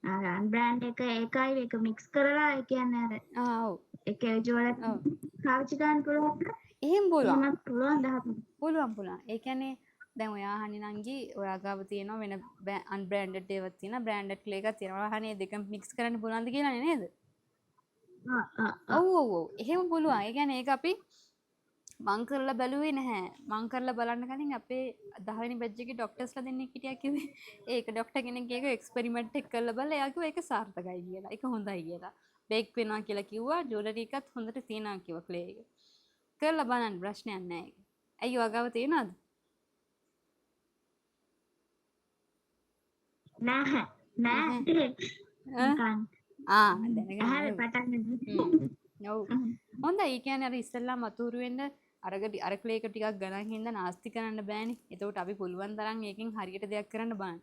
අර අන්බ්‍රෑන්ඩ් එක ඒකයි ඒක මික්ස් කරලා ඒ කියන්නේ අර ආ ඔව්. ඒ කේජුවල් පාවිච්චි කරන්න පුළුවන්ද? එහෙම පුළුවන්. එහෙමත් පුළුවන් ද? පුළුවන් පුළුවන්. ඒ කියන්නේ දැන් ඔයා අහන්නේ නංගි ඔයා ගාව තියෙනවා වෙන අන්බ්‍රෑන්ඩඩ් ඒවාත් තියෙනවා බ්‍රෑන්ඩඩ් ක්ලේ එකක් තියෙනවා. ඔයා අහන්නේ දෙකම මික්ස් කරන්න පුළුවන්ද කියලානේ නේද? ඔව් ඔව් ඔව්. එහෙම පුළුවන්. ඒ කියන්නේ ඒක අපි මං කරලා බැලුවේ නැහැ. මං කරලා බලන්න කලින් අපේ 10 වෙනි බැච් එකේ ඩොක්ටර්ස්ලා දෙන්නෙක් හිටියා කිව්වේ. ඒක ඩොක්ටර් කෙනෙක් ඒක එක්ස්පෙරිමන්ට් එක කරලා බලලා එයා කිව්වා ඒක සාර්ථකයි කියලා. ඒක හොඳයි කියලා. බේක් වෙනවා කියලා කිව්වා. ජුවලරි එකත් හොඳට තියෙනවා කිව්වා ක්ලේ එක. කරලා බලන්න ප්‍රශ්නයක් නැහැ ඒක. ඇයි ඔයා ගාව තියෙනවද? නෑ නෑ. නිකන්. ආ දැනගන්න. පටන් ගන්න. ඔව්. හොඳයි. ඒ කියන්නේ අර ඉස්සෙල්ලාම අතුරු වෙන්න අර ක්ලේ එක ටිකක් ගණන් හින්දා නාස්ති කරන්න බෑනේ. එතකොට අපි පුළුවන් තරම් ඒකෙන් හරියට දෙයක් කරන්න බලන්න.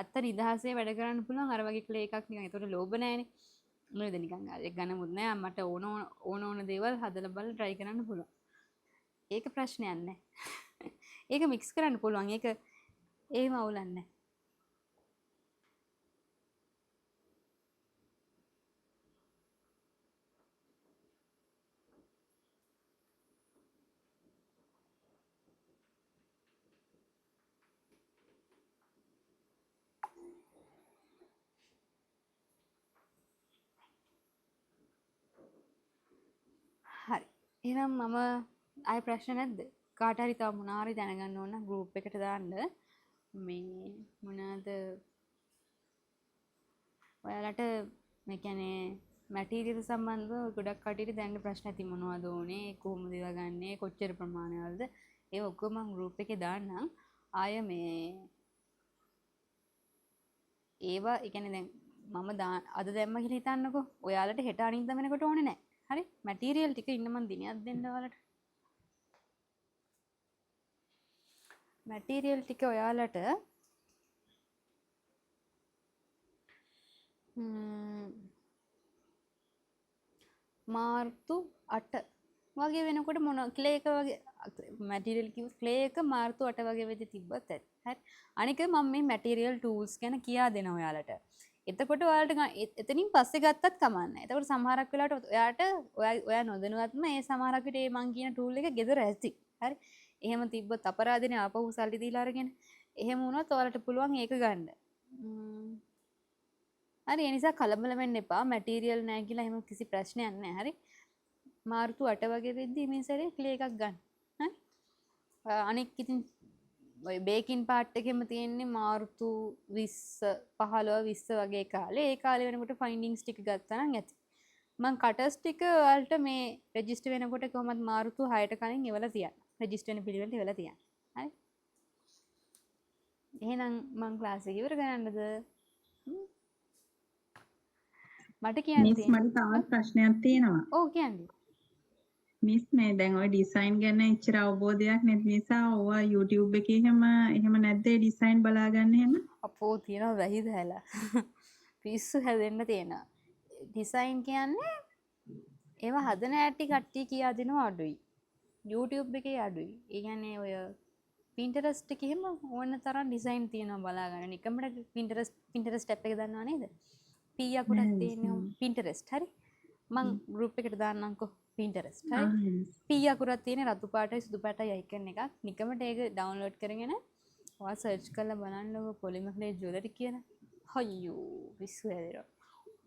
අත්ත නිදහසේ වැඩ කරන්න පුළුවන් අර වගේ ක්ලේ එකක් නිකන්. එතකොට ලෝභ නෑනේ. නේද නිකන් අර ඒක ගණමුත් නෑ. මට ඕන ඕන ඕන දේවල් හදලා බලලා try කරන්න පුළුවන්. ඒක ප්‍රශ්නයක් නෑ. ඒක මික්ස් කරන්න පුළුවන්. ඒක එහෙම අවුලක් නෑ. හරි. එහෙනම් මම ආයෙ ප්‍රශ්න නැද්ද? කාට හරි තව මොනවා හරි දැනගන්න ඕන නම් ගෲප් එකට දාන්න. මේ මොනවාද ඔයාලට මේ කියන්නේ මැටීරියල් සම්බන්ධව ගොඩක් කට්ටියට දැනන්න ප්‍රශ්න ඇති. මොනවද ඕනේ, කොහොමද ඒවා ගන්නෙ, කොච්චර ප්‍රමාණයක්ද, ඒ ඔක්කොම මම ගෲප් එකේ දාන්නම්. ආය මේ ඒවා ඒ කියන්නේ දැන් මම අද දැම්ම කියලා හිතන්නකෝ. ඔයාලට හෙට අනිද්දා වෙනකොට ඕනේ නෑ. හරි, මැටීරියල් ටික ඉන්න මං දිනයක් දෙන්න ඔයාලට. මැටීරියල් ටික ඔයාලට මාර්තු 8 වගේ වෙනකොට මොන ක්ලේ එක වගේ මැටීරියල් කිව්ව ක්ලේ එක මාර්තු 8 වගේ වෙද්දි තිබ්බත් ඇති. හරි. අනික මම මේ මැටීරියල් ටූල්ස් ගැන කියා දෙනවා ඔයාලට. එතකොට ඔයාලට එතනින් පස්සේ ගත්තත් කමක් නැහැ. එතකොට සමහරක් වෙලාවට ඔයාට ඔයා නොදැනුවත්ම ඒ සමහරක් විට ඒ මං කියන ටූල් එක ගෙදර ඇති. හරි. එහෙම තිබ්බොත් අපරාධනේ ආපහු සල්ලි දීලා අරගෙන. එහෙම වුණොත් ඔයාලට පුළුවන් ඒක ගන්න. හරි, ඒ නිසා කලබල වෙන්න එපා. මැටීරියල් නෑ කියලා එහෙම කිසි ප්‍රශ්නයක් නෑ. හරි. මාර්තු 8 වගේ වෙද්දි මේ සැරේ ක්ලේ එකක් ගන්න. හරි. අනෙක් ඉතින් ඔය බේකින් පාර්ට් එකෙම තියෙන්නේ මාර්තු 20 15 20 වගේ කාලේ. ඒ කාලේ වෙනකොට ෆයින්ඩින්ග්ස් ටික ගත්තා නම් ඇති. මං කටර්ස් ටික ඔයාලට මේ රෙජිස්ටර් වෙනකොට කොහොමත් මාර්තු 6ට කලින් එවලා තියන්න. රෙජිස්ටර් වෙන පිළිවෙලට එවලා තියන්න. හරි. එහෙනම් මං ක්ලාස් එක ඉවර කරන්නද? මට කියන්න මිස් තියෙන්නේ මට තවත් ප්‍රශ්නයක් තියෙනවා. ඔව් කියන්න. මිස් මේ දැන් ඔය ඩිසයින් ගැන එච්චර අවබෝධයක් නැති නිසා ඔවා YouTube එකේ එහෙම එහෙම නැද්ද ඒ ඩිසයින් බලා ගන්න එහෙම? අපෝ තියෙනවා වැහි දැලා. පිස්සු හැදෙන්න තියෙනවා. ඩිසයින් කියන්නේ ඒවා හදන ඇටි කට්ටිය කියා දෙනවා අඩුයි. YouTube එකේ අඩුයි. ඒ කියන්නේ ඔය Pinterest එකේ එහෙම ඕන තරම් ඩිසයින් තියෙනවා බලා ගන්න. නිකම්මට Pinterest app එක දන්නව නේද? P අකුරක් නෑ මිස් තියෙනවා Pinterest. හරි. මං ගෲප් එකට දාන්නම්කෝ Pinterest. හරි. ආ මිස්. P අකුරක් තියෙන රතු පාටයි සුදු පාටයි අයිකන් එකක්. නිකමට ඒක ඩවුන්ලෝඩ් කරගෙන ඔයා සර්ච් කරලා බලන්නකෝ පොලිමර් ක්ලේ ජුවලරි කියලා. අයියෝ පිස්සු හැදෙනවා.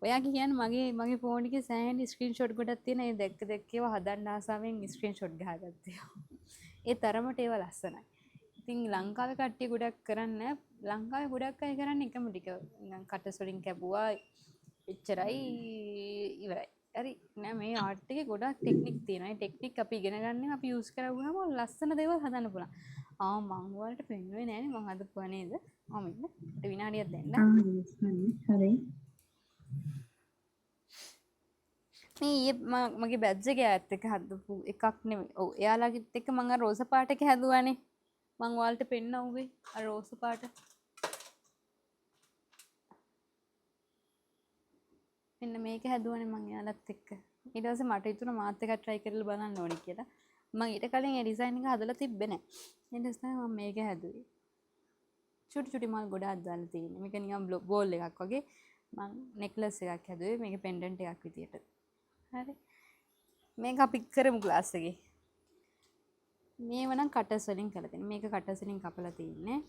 ඔයා කියන්නේ මගේ මගේ ෆෝන් එකේ සෑහෙන ස්ක්‍රීන්ෂොට් ගොඩක් තියෙන. ඒ දැක්ක දැක්ක ඒවා හදන්න ආසාවෙන් ස්ක්‍රීන්ෂොට් ගහගත්තා. ඒ තරමට ඒවා ලස්සනයි. ඉතින් ලංකාවේ කට්ටිය ගොඩක් කරන්නේ ලංකාවේ ගොඩක් අය කරන්නේ එකම ටික. නිකන් කටස් වලින් කැපුවා එච්චරයි ඉවරයි. හරි නෑ මේ ආර්ට් එකේ ගොඩක් ටෙක්නික් තියෙනවා. ඒ ටෙක්නික් අපි ඉගෙන ගන්න අපි යූස් කරවුවාම ලස්සන දේවල් හදන්න පුළුවන්. ආ මං ඔයාලට පෙන්නුවේ නෑනේ මං හදපුවා නේද? ආ මෙන්න මට විනාඩියක් දෙන්න. ආ මිස් හරි. මේ ඊයේ මගේ බැජ් එක එයාත් එක්ක හදපු එකක් නෙමෙයි. ඔව් එයාලගෙත් එක්ක මං අර රෝස පාට එක හැදුවානේ. මං ඔයාලට පෙන්නවුවේ අර රෝස පාට. මෙන්න මේක හැදුවානේ මං එයාලත් එක්ක. ඊට පස්සේ මට හිතුණා මාත් එකක් try කරලා බලන්න ඕනේ කියලා. මං ඊට කලින් ඒ ඩිසයින් එක හදලා තිබ්බේ නෑ. ඊට පස්සේ තමයි මං මේක හැදුවේ. චුටි චුටි මල් ගොඩාක් දාලා තියෙන්නේ. මේක නිකන් බෝල් එකක් වගේ. මං නෙක්ලස් එකක් හැදුවේ. මේක පෙන්ඩන්ට් එකක් විදියට. හරි. මේක අපි කරමු ක්ලාස් එකේ. මේව නම් කටර්ස් වලින් කරලා තියෙන්නේ. මේක කටර්ස් වලින් කපලා තියෙන්නේ.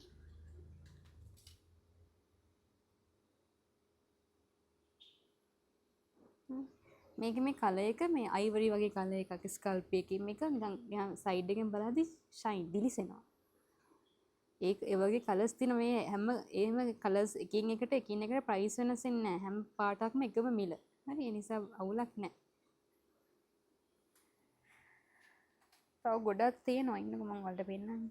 මේක මේ කලර් එක මේ අයිවරි වගේ කලර් එකක් ස්කල්ප් එකකින් මේක නිකන් නිකන් සයිඩ් එකෙන් බලද්දි ෂයින් දිලිසෙනවා. ඒක ඒ වගේ කලර්ස් තියෙන මේ හැම එහෙම කලර්ස් එකින් එකට එකින් එකට ප්‍රයිස් වෙනස් වෙන්නේ නැහැ. හැම පාටක්ම එකම මිල. හරි ඒ නිසා අවුලක් නැහැ. තව ගොඩක් තියෙනවා. ඉන්නකෝ මං ඔයාලට පෙන්නන්න.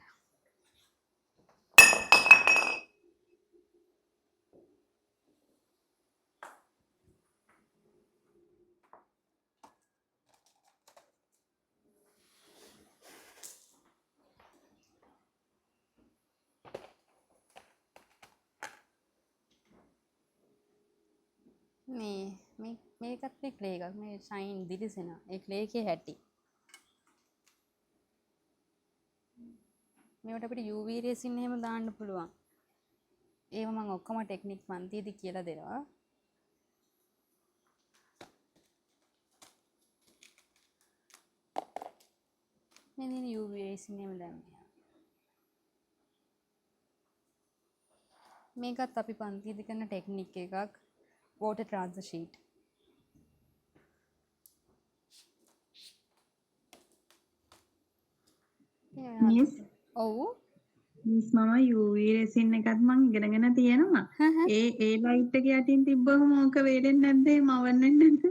මේ මේ මේකත් මේ ක්ලේ එකක්. මේ ෂයින් දිලිසෙනවා. ඒ ක්ලේ එකේ හැටි. මේවට අපිට UV resin එහෙම දාන්න පුළුවන්. ඒව මං ඔක්කොම ටෙක්නික් පන්තියේදී කියලා දෙනවා. මේ තියෙන UV resin එහෙම දැම්මේ. මේකත් අපි පන්තියේදී කරන ටෙක්නික් එකක්. Water transfer sheet. Miss ඔව්. මිස් මම UV resin එකත් මං ඉගෙනගෙන තියෙනවා. ඒ ඒ ලයිට් එක යටින් තිබ්බහම ඕක වේලෙන්නේ නැද්ද? එහෙම අවන් වෙන්නේ නැද්ද?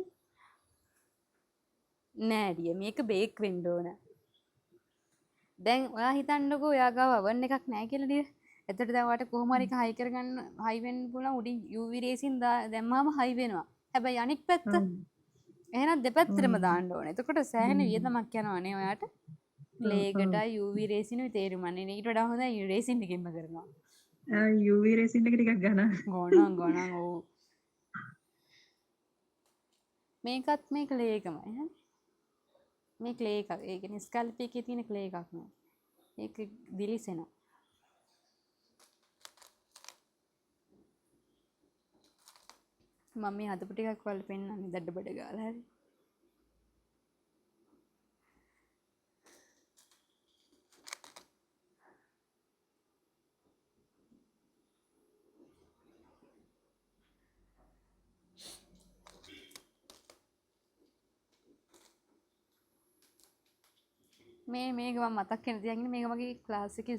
නෑ ඩිය මේක බේක් වෙන්න ඕන. දැන් ඔයා හිතන්නකෝ ඔයා ගාව අවන් එකක් නෑ කියලා ඩිය. එතකොට දැන් ඔයාට කොහොම හරි එක හයි කරගන්න හයි වෙන්න පුළුවන් උඩින් UV resin දැම්මාම හයි වෙනවා. හැබැයි අනික් පැත්ත එහෙනම් දෙපැත්තටම දාන්න ඕනේ. එතකොට සෑහෙන වියදමක් යනවා නේ ඔයාට. ක්ලේ එකටයි UV resin උයි තේරුම් ගන්න. ඊට වඩා හොඳයි රෙසින් එකකින්ම කරනවා. UV resin එක ටිකක් ගණන්. ගණන් ගණන් ඔව්. මේකත් මේ ක්ලේ එකමයි හරි. මේ ක්ලේ එකක්. ඒ කියන්නේ ස්කල්ප් එකේ තියෙන ක්ලේ එකක් නේ. ඒක දිලිසෙනවා. මම මේ හදපු ටිකක් ඔයාලට පෙන්නන්නේ දඩ බඩ ගාලා හරි. මේ මේක මම මතක් වෙන තියන් ඉන්නේ මේක මගේ ක්ලාස් එකේ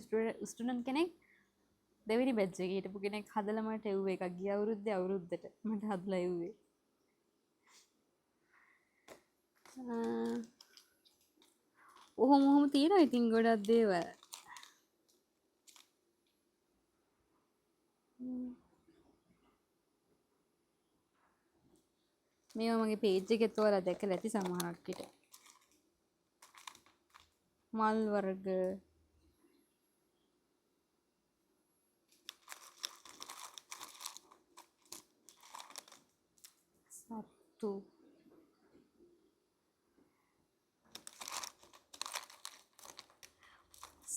ස්ටුඩන්ට් කෙනෙක් දෙවෙනි බැච් එකේ හිටපු කෙනෙක් හදලා මට එව්ව එකක් ගිය අවුරුද්දේ අවුරුද්දට මට හදලා එව්වේ. ඔහොම ඔහොම තියෙනවා ඉතින් ගොඩක් දේවල්. මේවා මගේ පේජ් එකෙත් ඔයාලා දැකලා ඇති සමහරක් විට. මල් වර්ග සත්තු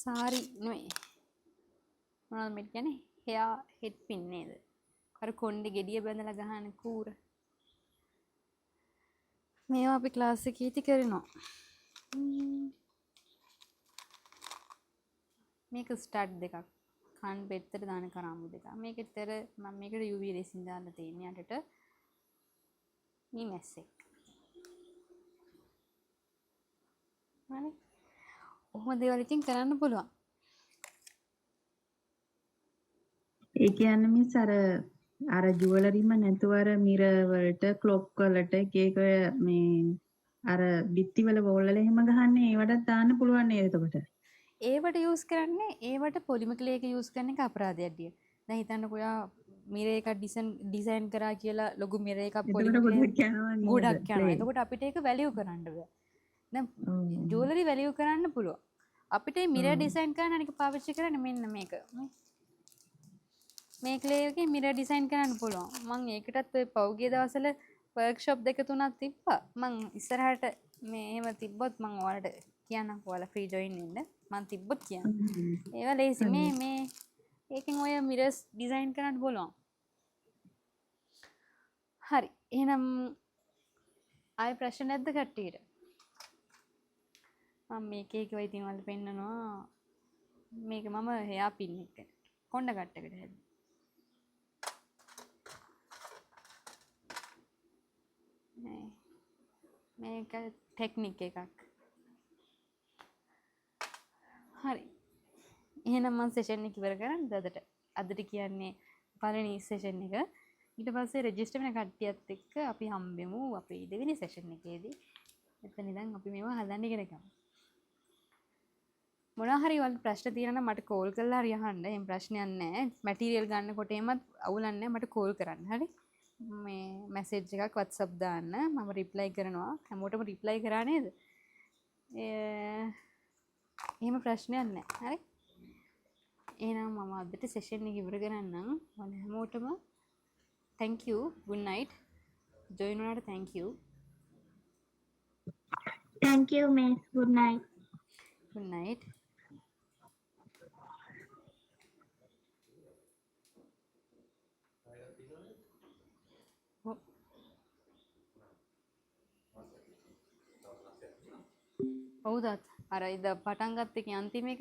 සාරි නෙමෙයි මොනවද මේ කියන්නේ හෙයා හෙඩ් පින් නේද? අර කොණ්ඩේ ගෙඩිය බැඳලා ගහන කූර. මේවා අපි ක්ලාස් එකේදී කරනවා. මේක ස්ටඩ් දෙකක්. කන් පෙත්තට දාන කරාඹු දෙකක්. මේකෙතර මම මේකට UV resin දාලා තියෙන්නේ යටට. මේ මැස්සෙක්. හරි. ඔහොම දේවල් ඉතින් කරන්න පුළුවන්. ඒ කියන්නේ මිස් අර අර ජුවලරිම නැතුව අර මිරර් වලට ක්ලොක් වලට එක එක මේ අර බිත්ති වල වෝල් වල එහෙම ගහන්නේ ඒවටත් දාන්න පුළුවන් නේද එතකොට? ඒවට යූස් කරන්නේ ඒවට පොලිමර් ක්ලේ එක යූස් කරන එක අපරාධයක් ඩියර්. දැන් හිතන්නකෝ ඔයා මිරර් එකක් ඩිසයින් කරා කියලා ලොකු මිරර් එකක් පොලිමර් ක්ලේ ගොඩක් යනවා නේද? ගොඩක් යනවා. එතකොට අපිට ඒක වැලියු කරන්න බෑ. දැන් ජුවලරි වැලියු කරන්න පුළුවන්. අපිට මේ මිරර් ඩිසයින් කරන්න අනික පාවිච්චි කරන්නේ මෙන්න මේක. මේ ක්ලේ එකේ මිරර් ඩිසයින් කරන්න පුළුවන්. මං ඒකටත් ඔය පහුගිය දවස්වල වර්ක්ෂොප් දෙක තුනක් තිබ්බා. මං ඉස්සරහට මේ එහෙම තිබ්බොත් මං ඔයාලට කියන්නම්කෝ ඔයාලා ෆ්‍රී ජොයින් වෙන්න. මං තිබ්බොත් කියන්න. ඒවා ලේසි. මේ මේ ඒකෙන් ඔය මිරර්ස් ඩිසයින් කරන්න පුළුවන්. හරි. එහෙනම් ආයෙ ප්‍රශ්න නැද්ද කට්ටියට? මම මේක එක ඉතින් ඔයාලට පෙන්නනවා. මේක මම හෙයා පින් එක කොණ්ඩ කට්ටකට හැදුවා. මේක ටෙක්නික් එකක්. හරි. එහෙනම් මං සෙෂන් එක ඉවර කරන්නද අදට? අදට කියන්නේ පළවෙනි සෙෂන් එක. ඊට පස්සේ රෙජිස්ටර් වෙන කට්ටියත් එක්ක අපි හම්බෙමු අපේ දෙවෙනි සෙෂන් එකේදී. එතන ඉඳන් අපි මේවා හදන්න ඉගෙන ගමු. මොනවා හරි ඔයාලට ප්‍රශ්න තියෙනවා නම් මට කෝල් කරලා හරි අහන්න. එහෙම ප්‍රශ්නයක් නැහැ. මැටීරියල් ගන්නකොට එහෙමත් අවුලක් නැහැ. මට කෝල් කරන්න. හරි? මේ මැසේජ් එකක් WhatsApp දාන්න. මම රිප්ලයි කරනවා. හැමෝටම රිප්ලයි කරා නේද? එහෙම ප්‍රශ්නයක් නැහැ. හරි? එහෙනම් මම අදට සෙෂන් එක ඉවර කරන්නම්. ඔයාලා හැමෝටම thank you. Good night. Join වුණාට thank you. Thank you miss. Good night. Good night. ඔව් තාත්තා. අර ඉද පටන් ගත්ත එකේ අන්තිම එක.